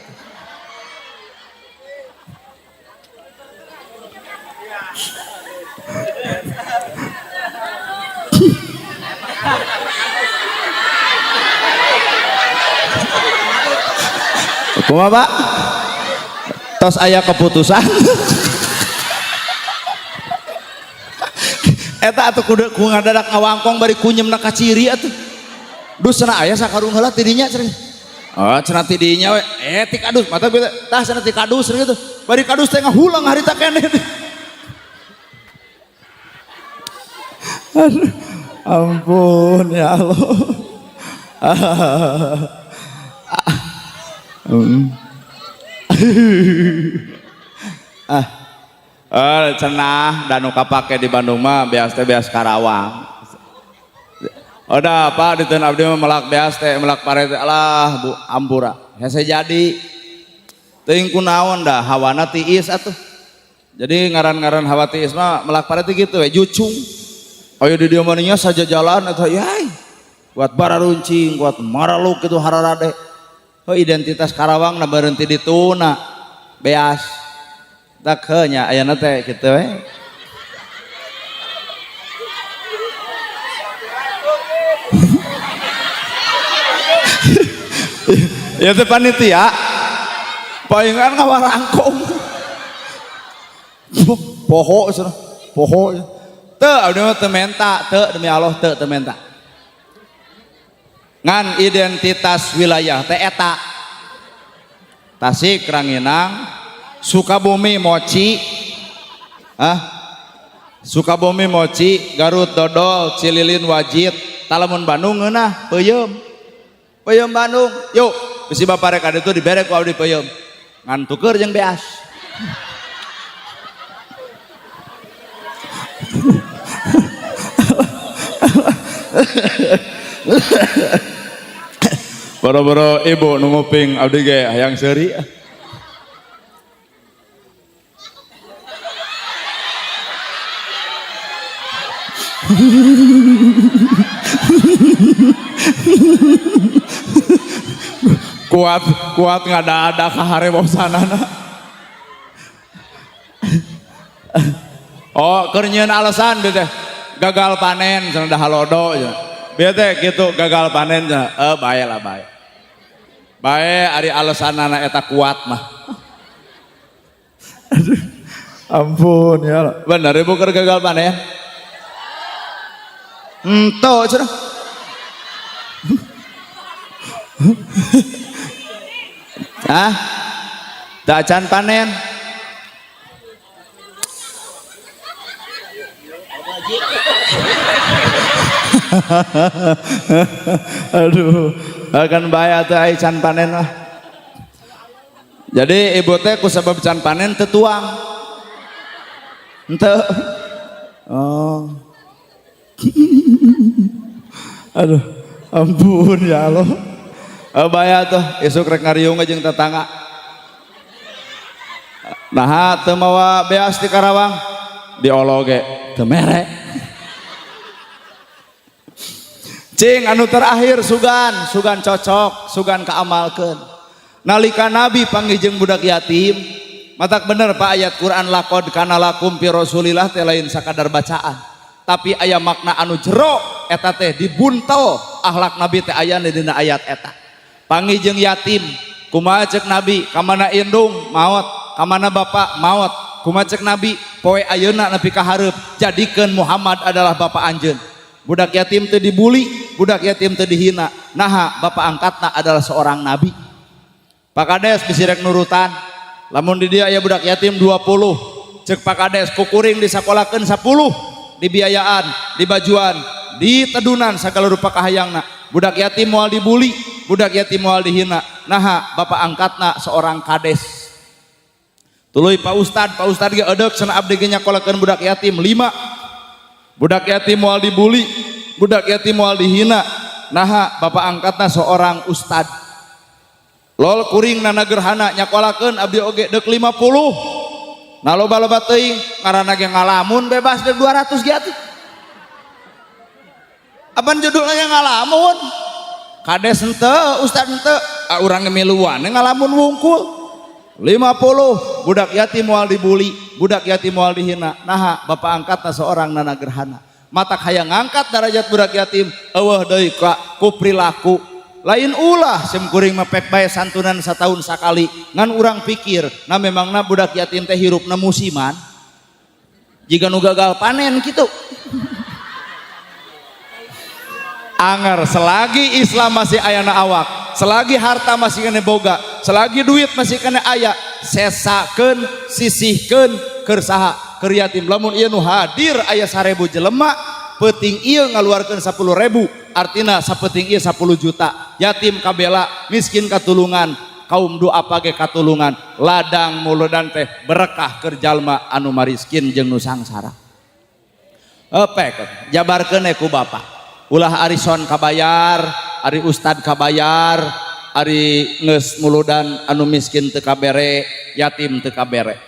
Kumaha Pak? Tos aya keputusan. Eta atuh kudu ku ngadadak ngawangkong bari kunyemna ka ciri atuh. Dus cenah aya sakarung heula ti dinya cenah. Oh, cenah ti dinya we. Ti kadus mata gue tah cenah ti kadus cenah gitu. Bari kadus teh ngahulang harita keneh. Aduh, ampun ya Allah. Ah, cenah dan nu kapake di Bandung mah beas teh beas Karawang. Udah apa diteun abdi mah melak beas teh melak pare teh alah bu ampura. Hese jadi. Teuing kunaon dah hawana tiis atuh. Jadi ngaran-ngaran hawa tiis mah melak pare teh kitu we jucung. Ayo di dieu mah nya sajajalan atau yai. Kuat bararuncing, kuat maraluk kitu hararade. Heuh identitas Karawang na berhenti dituna beas. Tak heuh nya ayana teh kitu we. Ya teh panitia palingan ngawarangkong. Poho cenah, poho. Teu abdi mah teu menta, teu demi Allah teu teu menta. Ngan identitas wilayah teh eta. Tasik Ranginang, Sukabumi mochi. Hah? Sukabumi mochi, Garut dodol, Cililin wajit, talamun Bandung ngeunah peuyeum. Peuyeum Bandung, yuk bisi bapak rek itu dibere ku abdi peuyeum. Ngan tuker jeung beas. Boro-boro ibu nu nguping abdi ge hayang seuri. Kuat kuat ngada-ada kaharebosanana. Oh, keur nyieun alasan teh gagal panen cenah da halodo cenah. Bieu teh kitu gagal panen cenah. Bae lah bae. Bae ari alasanana eta kuat mah. Aduh, ampun ya Allah. Bener ibu keur gagal panen? Henteu cenah. Ah, teu acan panen. Aduh, akan bae atuh ai can panen lah. Jadi ibu teh ku sabab can panen teu tuang. Henteu. Oh. Aduh, ampun ya Allah. Bae atuh isuk rek ngariung jeung tetangga. Naha teu mawa beas di Karawang? Diolo ge teu mere. Cing anu terakhir sugan, sugan cocok, sugan kaamalkeun. Nalika Nabi panggih jeung budak yatim, matak bener Pak ayat Quran laqad kana lakum fi Rasulillah teh lain sakadar bacaan, tapi aya makna anu jero eta teh dibuntel akhlak Nabi teh aya dina ayat eta. Panggih jeung yatim, kumaha ceuk Nabi, kamana indung maot, kamana bapak maot, kumaha ceuk Nabi, poe ayeuna nepi ka hareup, jadikeun Muhammad adalah bapak anjeun. Budak yatim teu dibuli, budak yatim teu dihina. Naha bapak angkatna adalah seorang nabi. Pak Kades bisi rek nurutan. Lamun di dia aya budak yatim 20, ceuk Pak Kades kukuring disakolakeun 10, dibiayaan, dibajuan, ditedunan sagala rupa kahayangna. Budak yatim moal dibuli, budak yatim moal dihina. Naha bapak angkatna seorang kades. Tuluy Pak Ustad, Pak Ustad ge edeuk cenah abdi ge nyakolakeun budak yatim 5. Budak yatim moal dibuli, budak yatim moal dihina. Naha bapak angkatna seorang ustad. Lol kuring nana gerhana nyakolakeun abdi oge deuk 50. Nah loba-loba teuing ngaranna ge ngalamun bebas deuk 200 ge atuh. Apan judulna ge ngalamun? Kades henteu, ustad henteu, ah urang ge miluan ngalamun wungkul. 50 budak yatim moal dibuli, budak yatim moal dihina. Naha bapak angkatna seorang nana gerhana. Matak hayang ngangkat derajat budak yatim eueuh deui ka ku perilaku. Lain ulah sim kuring mah pek bae santunan satahun sakali. Ngan urang pikir, nah memangna budak yatim teh hirupna musiman. Jiga nu gagal panen kitu. Anger selagi Islam masih ayana awak, selagi harta masih kena boga, selagi duit masih kena aya, sesakeun, sisihkeun keur saha? Keur yatim. Lamun ieu nu hadir aya 1000 jelema, Peuting ieu ngaluarkeun 10.000, artina sapeuting ieu 10 juta. Yatim kabela, miskin katulungan, kaum duafa ge katulungan. Ladang muludan teh berkah keur jalma anu mariskin jeung nu sangsara. Epek jabarkeun ku bapak. Ulah arison kabayar, ari ustad kabayar, ari geus muludan anu miskin teu kabere, yatim teu kabere.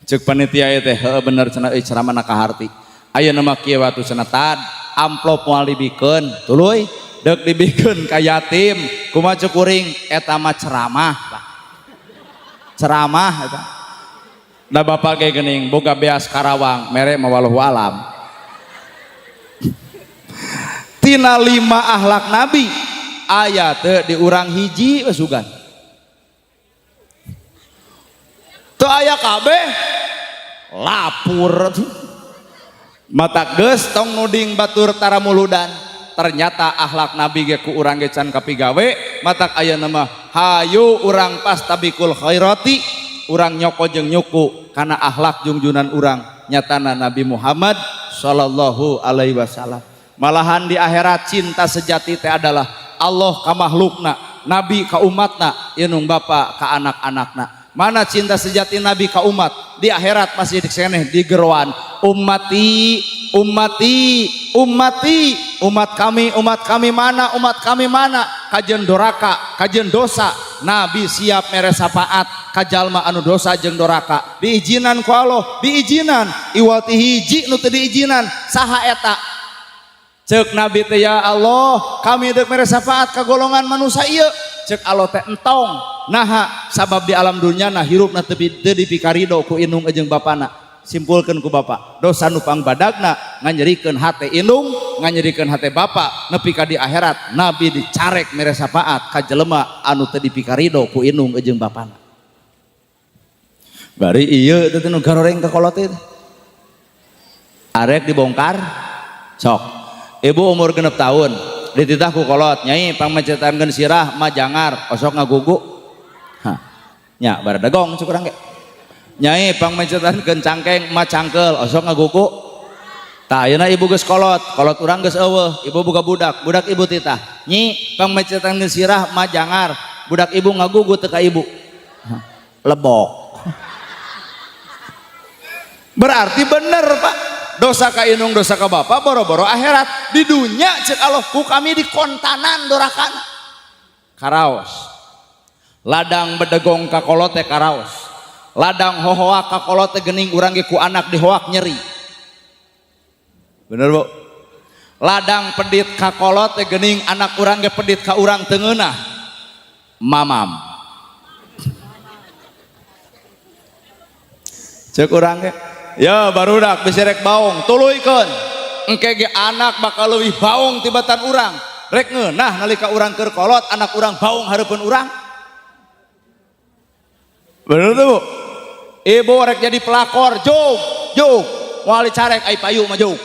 Ceuk panitia teh heueuh bener cenah euy ceramahna kaharti. Ayeuna mah kieu atuh cenah tad amplop moal dibikeun, tuluy deuk dibikeun ka yatim. Kumaha ceuk kuring eta mah ceramah, Pak. Ceramah eta. Da bapak ge geuning boga beas Karawang, mere mah wallahu alam. Tina 5 akhlak nabi aya teu di urang hiji we sugan. Teu aya kabeh lapur. Mata geus tong nuding batur taramuludan. Ternyata akhlak nabi ge ku urang ge can kapigawe. Matak ayeuna mah hayu urang pastabikul khairati, urang nyoko jeung nyuku kana akhlak jungjunan urang nyatana Nabi Muhammad sallallahu alaihi wasallam. Malahan di akhirat cinta sejati teh adalah Allah ka makhlukna, nabi ka umatna, inung bapa ka anak-anakna. Mana cinta sejati nabi ka umat? Di akhirat masih diseneh di geroan. Ummati, ummati, ummati, umat kami, umat kami mana, umat kami mana? Kajen doraka, kajen dosa. Nabi siap mere syafaat ka jalma anu dosa jeung doraka. Diizinan ku Allah, diizinan. Iwati hiji nu teu diizinan, saha eta? Ceuk Nabi teh ya Allah, kami deuk mere syafaat ka golongan manusia ieu. Ceuk Allah teh entong. Naha sabab di alam dunya na hirupna teu dipikarido ku indung jeung bapana. Simpulkeun ku bapa, dosa nu pangbadagna nganyerikeun hate indung, nganyerikeun hate bapa, nepi ka di akhirat Nabi dicarek mere syafaat ka jelema anu teu dipikarido ku indung jeung bapana. Bari ieu teh nu garoreng ka kolot teh. Arek dibongkar sok. Ibu umur 6 tahun dititah ku kolot, nyai pangmecetankeun sirah mah jangar osok ngagugu. Hah. Nya baradegong cuk urang ge. Nyai pangmecetankeun cangkeng mah cangkeul osok ngagugu. Tah ayeuna ibu geus kolot, kolot urang geus eueuh, ibu boga budak, budak ibu titah. Nyi pangmecetankeun sirah mah jangar, budak ibu ngagugu teu ka ibu. Hah. Lebok. Berarti bener Pak. Dosa ka indung, dosa ka bapa, boro-boro akhirat. Di dunya cek Allah ku kami dikontanan dorakana. Karaos. Ladang bedegong ka kolot teh karaos. Ladang hohoak ka kolot teh geuning urang ge ku anak dihoak nyeri. Bener Bu? Ladang pedit ka kolot teh geuning anak urang ge pedit ka urang teu ngeunah. Mamam. Cek urang ge ya barudak bisi rek baong tuluykeun. Engke ge anak bakal leuwih baong tibatan urang. Rek ngeunah nalika urang keur kolot anak urang baong hareupeun urang. Bener tuh Bu? Ibu rek jadi pelakor, jog, jog. Moal dicarek ai payu mah jog.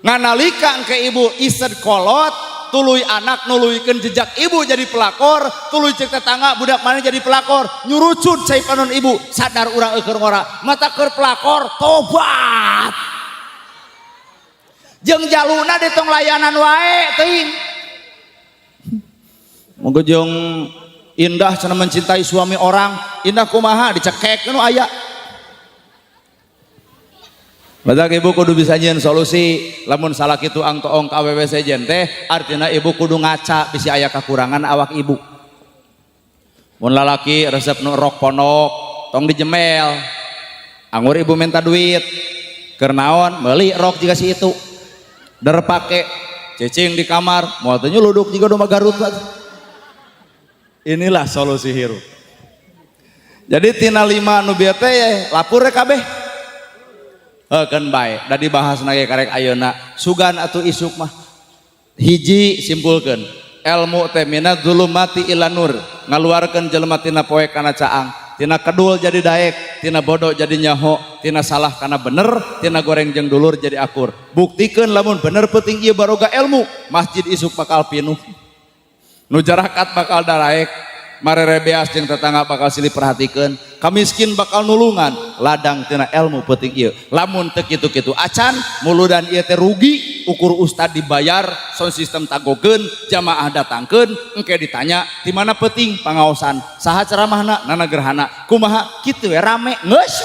Nganalika engke ibu ised kolot, tuluy anak nuluykeun jejak ibu jadi pelakor, tuluy cek tetangga budak mana jadi pelakor, nyurucut cai panon ibu, sadar urang eueur ngora, mata keur pelakor tobat. Jeung jaluna di tong layanan wae teuing. Moga jeung indah cenah mencintai suami orang, indah kumaha dicekek nu aya. Badak ibu kudu bisa nyieun solusi, lamun salah kitu ang toong ka awewe sejen teh artina ibu kudu ngaca bisi aya kakurangan awak ibu. Mun lalaki resep nu rok pondok tong dijemel. Anggur ibu minta duit. Keur naon meuli rok jiga si itu. Der pake cicing di kamar, moal teh nyuluduk jiga domba Garut. Inilah solusi hirup. Jadi tina 5 nu bieu teh lapur kabeh. Heukeun bae, da dibahasna ge karek ayeuna. Sugan atuh isuk mah. Hiji simpulkeun, ilmu teh minadz zulumati ila nur, ngaluarkeun jelema tina poe kana caang, tina kedul jadi daek, tina bodoh jadi nyaho, tina salah kana bener, tina goreng jeung dulur jadi akur. Buktikeun lamun bener penting ieu baroga ilmu, masjid isuk bakal pinuh. Nu jarakat bakal daraek. Marerebeas jeung tetangga bakal silih perhatikeun, kamiskin bakal nulungan, ladang tina ilmu peuting ieu. Lamun teu kitu-kitu acan, muludan ieu teh rugi, ukur ustad dibayar, sound system tagogeun, jamaah datangkeun, engke ditanya di mana peuting pangaosan, saha ceramahna, nana gerhana, kumaha kitu we rame geus.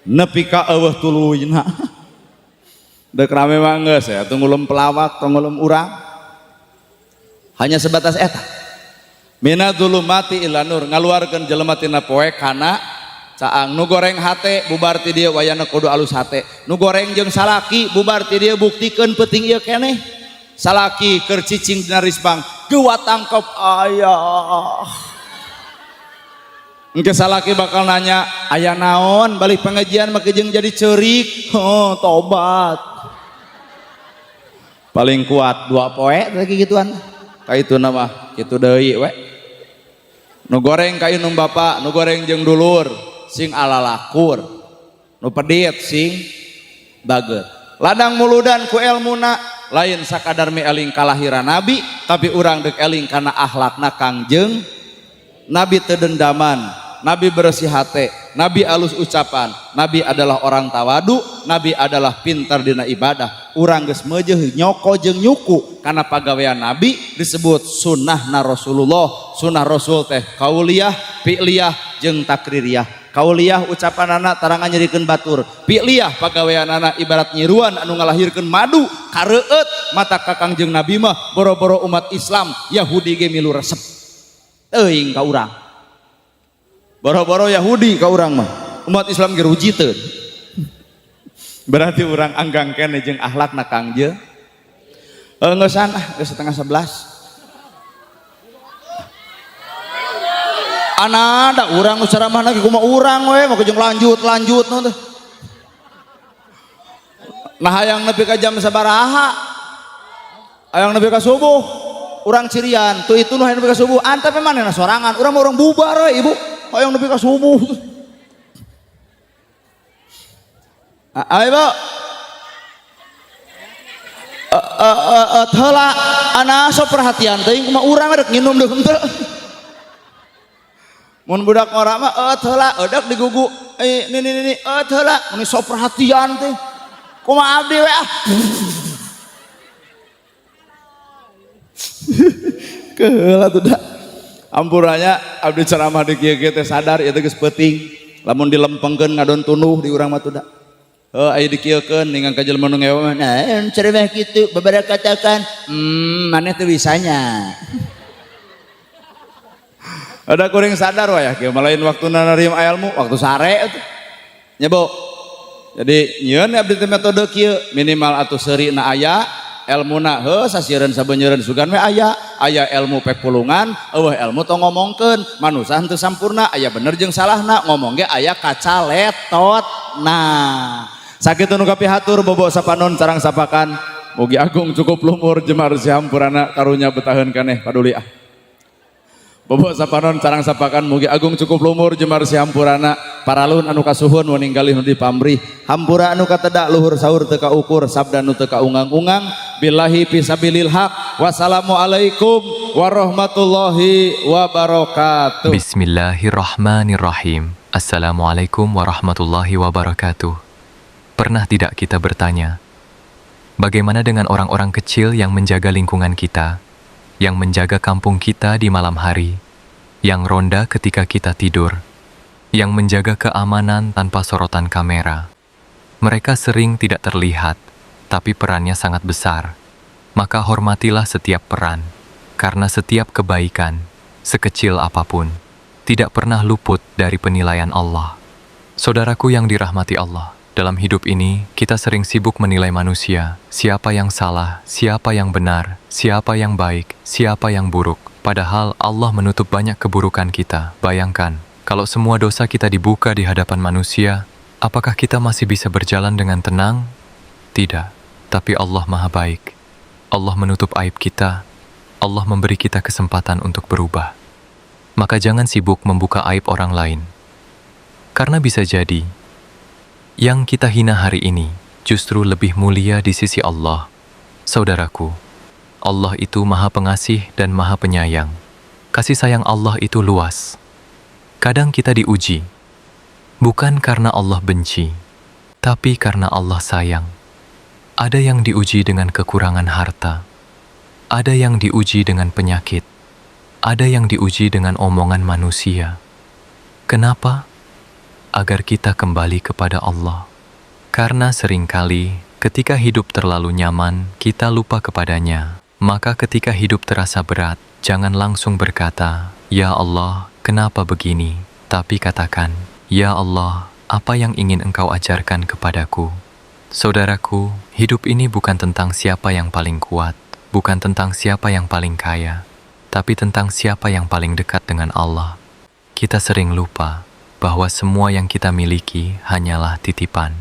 Nepi ka eueuh tuluyna. Dek rame mah geus ya, tong ngulem pelawak, tong ngulem urang. Hanya sebatas eta. Mina dzulumati ila nur, ngaluarkeun jelema tina poe kana caang. Nu goreng hate bubar ti dieu wayana kudu alus hate. Nu goreng jeung salaki bubar ti dieu buktikeun peuting ieu keneh. Salaki keur cicing dina risbang, geuwa tangkep ayah. Engke salaki bakal nanya, aya naon balik pengajian make jeung jadi ceurik. Oh, tobat. Paling kuat 2 poe lagi gituan. Ka itu nama kitu deui we. Nu goreng ka indung bapa, nu goreng jeung dulur, sing alalakur. Nu pedit sing bager. Ladang muludan ku elmuna lain sakadar mi eling kalahiran nabi, tapi urang deuk eling kana akhlakna Kangjeng Nabi teu dendaman, Nabi bersih hate, Nabi alus ucapan, Nabi adalah orang tawadu, Nabi adalah pintar dina ibadah. Urang geus meujeuh nyoko jeung nyuku kana pagawean Nabi disebut sunnahna Rasulullah. Sunnah Rasul teh kauliyah, fi'liyah jeung takririyah. Kauliyah ucapanana tarangan nyerikeun batur, fi'liyah pagaweanana ibarat nyiruan anu ngalahirkeun madu kareueut mata ka Kangjeng Nabi mah boro-boro umat Islam Yahudi ge milu resep. Teuing ka urang. Boro-boro Yahudi ka urang mah, umat Islam ge rujiteun. Berarti urang anggang keneh jeung akhlakna Kangjeng. Ngeusan ah, geus 10:30. Anada urang nu ceramah lagi kumaha urang we, mah jeung lanjut nu teh. Nah hayang nepi ka jam sabaraha? Hayang nepi ka subuh. Urang cirian, tuh itu nu hayang nepi ka subuh, antep manehna sorangan, urang mah urang bubar we ibu. Hayang nepi ka subuh. Ayo bu. Heula ana sok perhatian teuing kumaha urang rek nginum deuk henteu. Mun budak ngora mah heula eudeuk digugu. Ni ni ni heula mun sok perhatian teh. Kumaha abdi we ah. Keheula tuh da. Ampurannya abdi ceramah di kieu-kieu teh sadar ieu teh geus peuting. Lamun dilempengkeun ngadon tunduh di urang mah tuh da. Heuh aya dikieukeun ningang ka jelema nu ngewa mah, nah ceramah kitu babara katakan, maneh teu bisanya. Ada kuring sadar wayah kieu mah lain waktuna narima ilmu, waktu sare atuh. Nya Bu. Jadi nyieun abdi teh metode kieu minimal atuh seurina aya, elmuna heuh sasieureun sabeunyereun sugan we aya, aya ilmu pek pulungan, eueuh ilmu tong ngomongkeun, manusa henteu sampurna, aya bener jeung salahna, ngomong ge aya kacaletotna. Sakitu nu kapihatur bobo sapanon sarang sapakan, mugi agung cukup lumur jemar sihampurana karunya betaheun kaneh paduli ah. Bobo sapanon sarang sapakan mugi agung cukup lumur jemar sihampurana paralun anu kasuhun waninggalih nu dipamrih hampura anu katedak luhur sahur teu kaukur sabda nu teu kaungang-ungang billahi fisabilil haq. Wassalamualaikum warahmatullahi wabarakatuh. Bismillahirrahmanirrahim. Assalamualaikum warahmatullahi wabarakatuh. Pernah tidak kita bertanya, bagaimana dengan orang-orang kecil yang menjaga lingkungan kita, yang menjaga kampung kita di malam hari, yang ronda ketika kita tidur, yang menjaga keamanan tanpa sorotan kamera? Mereka sering tidak terlihat, tapi perannya sangat besar. Maka hormatilah setiap peran, karena setiap kebaikan, sekecil apapun, tidak pernah luput dari penilaian Allah. Saudaraku yang dirahmati Allah, dalam hidup ini, kita sering sibuk menilai manusia, siapa yang salah, siapa yang benar, siapa yang baik, siapa yang buruk. Padahal Allah menutup banyak keburukan kita. Bayangkan, kalau semua dosa kita dibuka di hadapan manusia, apakah kita masih bisa berjalan dengan tenang? Tidak, tapi Allah Maha Baik. Allah menutup aib kita. Allah memberi kita kesempatan untuk berubah. Maka jangan sibuk membuka aib orang lain. Karena bisa jadi, yang kita hina hari ini justru lebih mulia di sisi Allah. Saudaraku, Allah itu Maha Pengasih dan Maha Penyayang. Kasih sayang Allah itu luas. Kadang kita diuji, bukan karena Allah benci, tapi karena Allah sayang. Ada yang diuji dengan kekurangan harta, ada yang diuji dengan penyakit, ada yang diuji dengan omongan manusia. Kenapa? Agar kita kembali kepada Allah. Karena seringkali ketika hidup terlalu nyaman, kita lupa kepadanya. Maka ketika hidup terasa berat, jangan langsung berkata, "Ya Allah, kenapa begini?" Tapi katakan, "Ya Allah, apa yang ingin Engkau ajarkan kepadaku?" Saudaraku, hidup ini bukan tentang siapa yang paling kuat, bukan tentang siapa yang paling kaya, tapi tentang siapa yang paling dekat dengan Allah. Kita sering lupa bahwa semua yang kita miliki hanyalah titipan.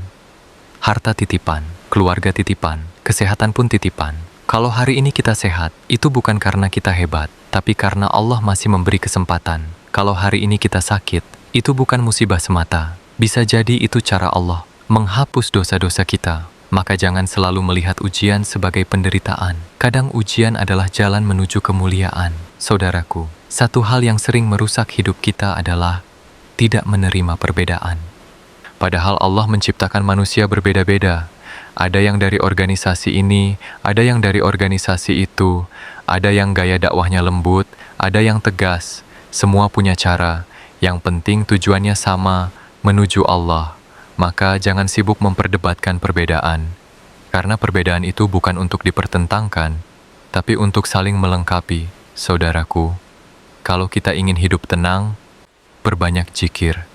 Harta titipan, keluarga titipan, kesehatan pun titipan. Kalau hari ini kita sehat, itu bukan karena kita hebat, tapi karena Allah masih memberi kesempatan. Kalau hari ini kita sakit, itu bukan musibah semata. Bisa jadi itu cara Allah menghapus dosa-dosa kita. Maka jangan selalu melihat ujian sebagai penderitaan. Kadang ujian adalah jalan menuju kemuliaan. Saudaraku, satu hal yang sering merusak hidup kita adalah tidak menerima perbedaan. Padahal Allah menciptakan manusia berbeda-beda. Ada yang dari organisasi ini, ada yang dari organisasi itu, ada yang gaya dakwahnya lembut, ada yang tegas. Semua punya cara. Yang penting tujuannya sama, menuju Allah. Maka jangan sibuk memperdebatkan perbedaan. Karena perbedaan itu bukan untuk dipertentangkan, tapi untuk saling melengkapi, saudaraku. Kalau kita ingin hidup tenang, perbanyak zikir.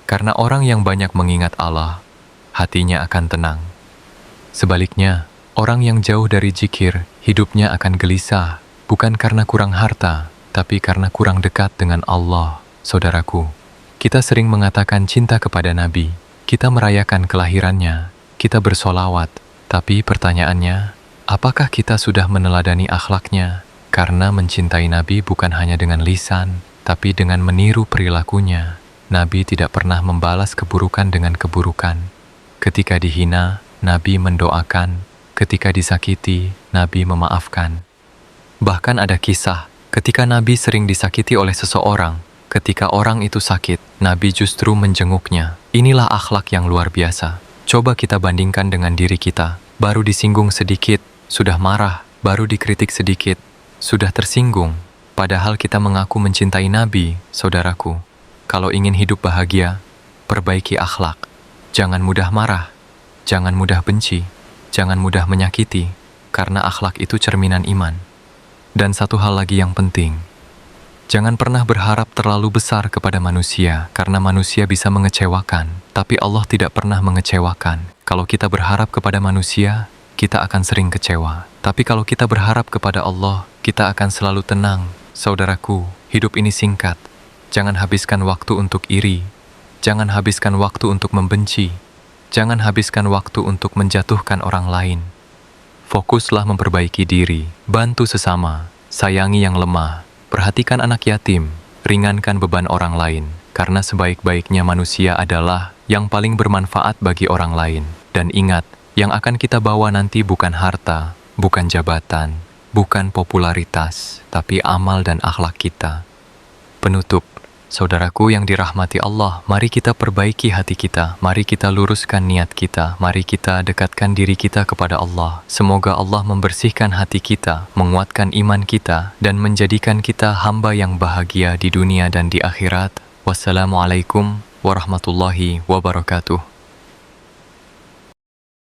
Karena orang yang banyak mengingat Allah, hatinya akan tenang. Sebaliknya, orang yang jauh dari zikir, hidupnya akan gelisah, bukan karena kurang harta, tapi karena kurang dekat dengan Allah, saudaraku. Kita sering mengatakan cinta kepada Nabi, kita merayakan kelahirannya, kita bersolawat, tapi pertanyaannya, apakah kita sudah meneladani akhlaknya? Karena mencintai Nabi bukan hanya dengan lisan, tapi dengan meniru perilakunya. Nabi tidak pernah membalas keburukan dengan keburukan. Ketika dihina, Nabi mendoakan. Ketika disakiti, Nabi memaafkan. Bahkan ada kisah ketika Nabi sering disakiti oleh seseorang, ketika orang itu sakit, Nabi justru menjenguknya. Inilah akhlak yang luar biasa. Coba kita bandingkan dengan diri kita. Baru disinggung sedikit, sudah marah. Baru dikritik sedikit, sudah tersinggung. Padahal kita mengaku mencintai Nabi, saudaraku. Kalau ingin hidup bahagia, perbaiki akhlak. Jangan mudah marah, jangan mudah benci, jangan mudah menyakiti, karena akhlak itu cerminan iman. Dan satu hal lagi yang penting, jangan pernah berharap terlalu besar kepada manusia, karena manusia bisa mengecewakan, tapi Allah tidak pernah mengecewakan. Kalau kita berharap kepada manusia, kita akan sering kecewa. Tapi kalau kita berharap kepada Allah, kita akan selalu tenang. Saudaraku, hidup ini singkat. Jangan habiskan waktu untuk iri. Jangan habiskan waktu untuk membenci. Jangan habiskan waktu untuk menjatuhkan orang lain. Fokuslah memperbaiki diri, bantu sesama, sayangi yang lemah, perhatikan anak yatim, ringankan beban orang lain, karena sebaik-baiknya manusia adalah yang paling bermanfaat bagi orang lain. Dan ingat, yang akan kita bawa nanti bukan harta, bukan jabatan, bukan popularitas, tapi amal dan akhlak kita. Penutup, saudaraku yang dirahmati Allah, mari kita perbaiki hati kita, mari kita luruskan niat kita, mari kita dekatkan diri kita kepada Allah. Semoga Allah membersihkan hati kita, menguatkan iman kita, dan menjadikan kita hamba yang bahagia di dunia dan di akhirat. Wassalamualaikum warahmatullahi wabarakatuh.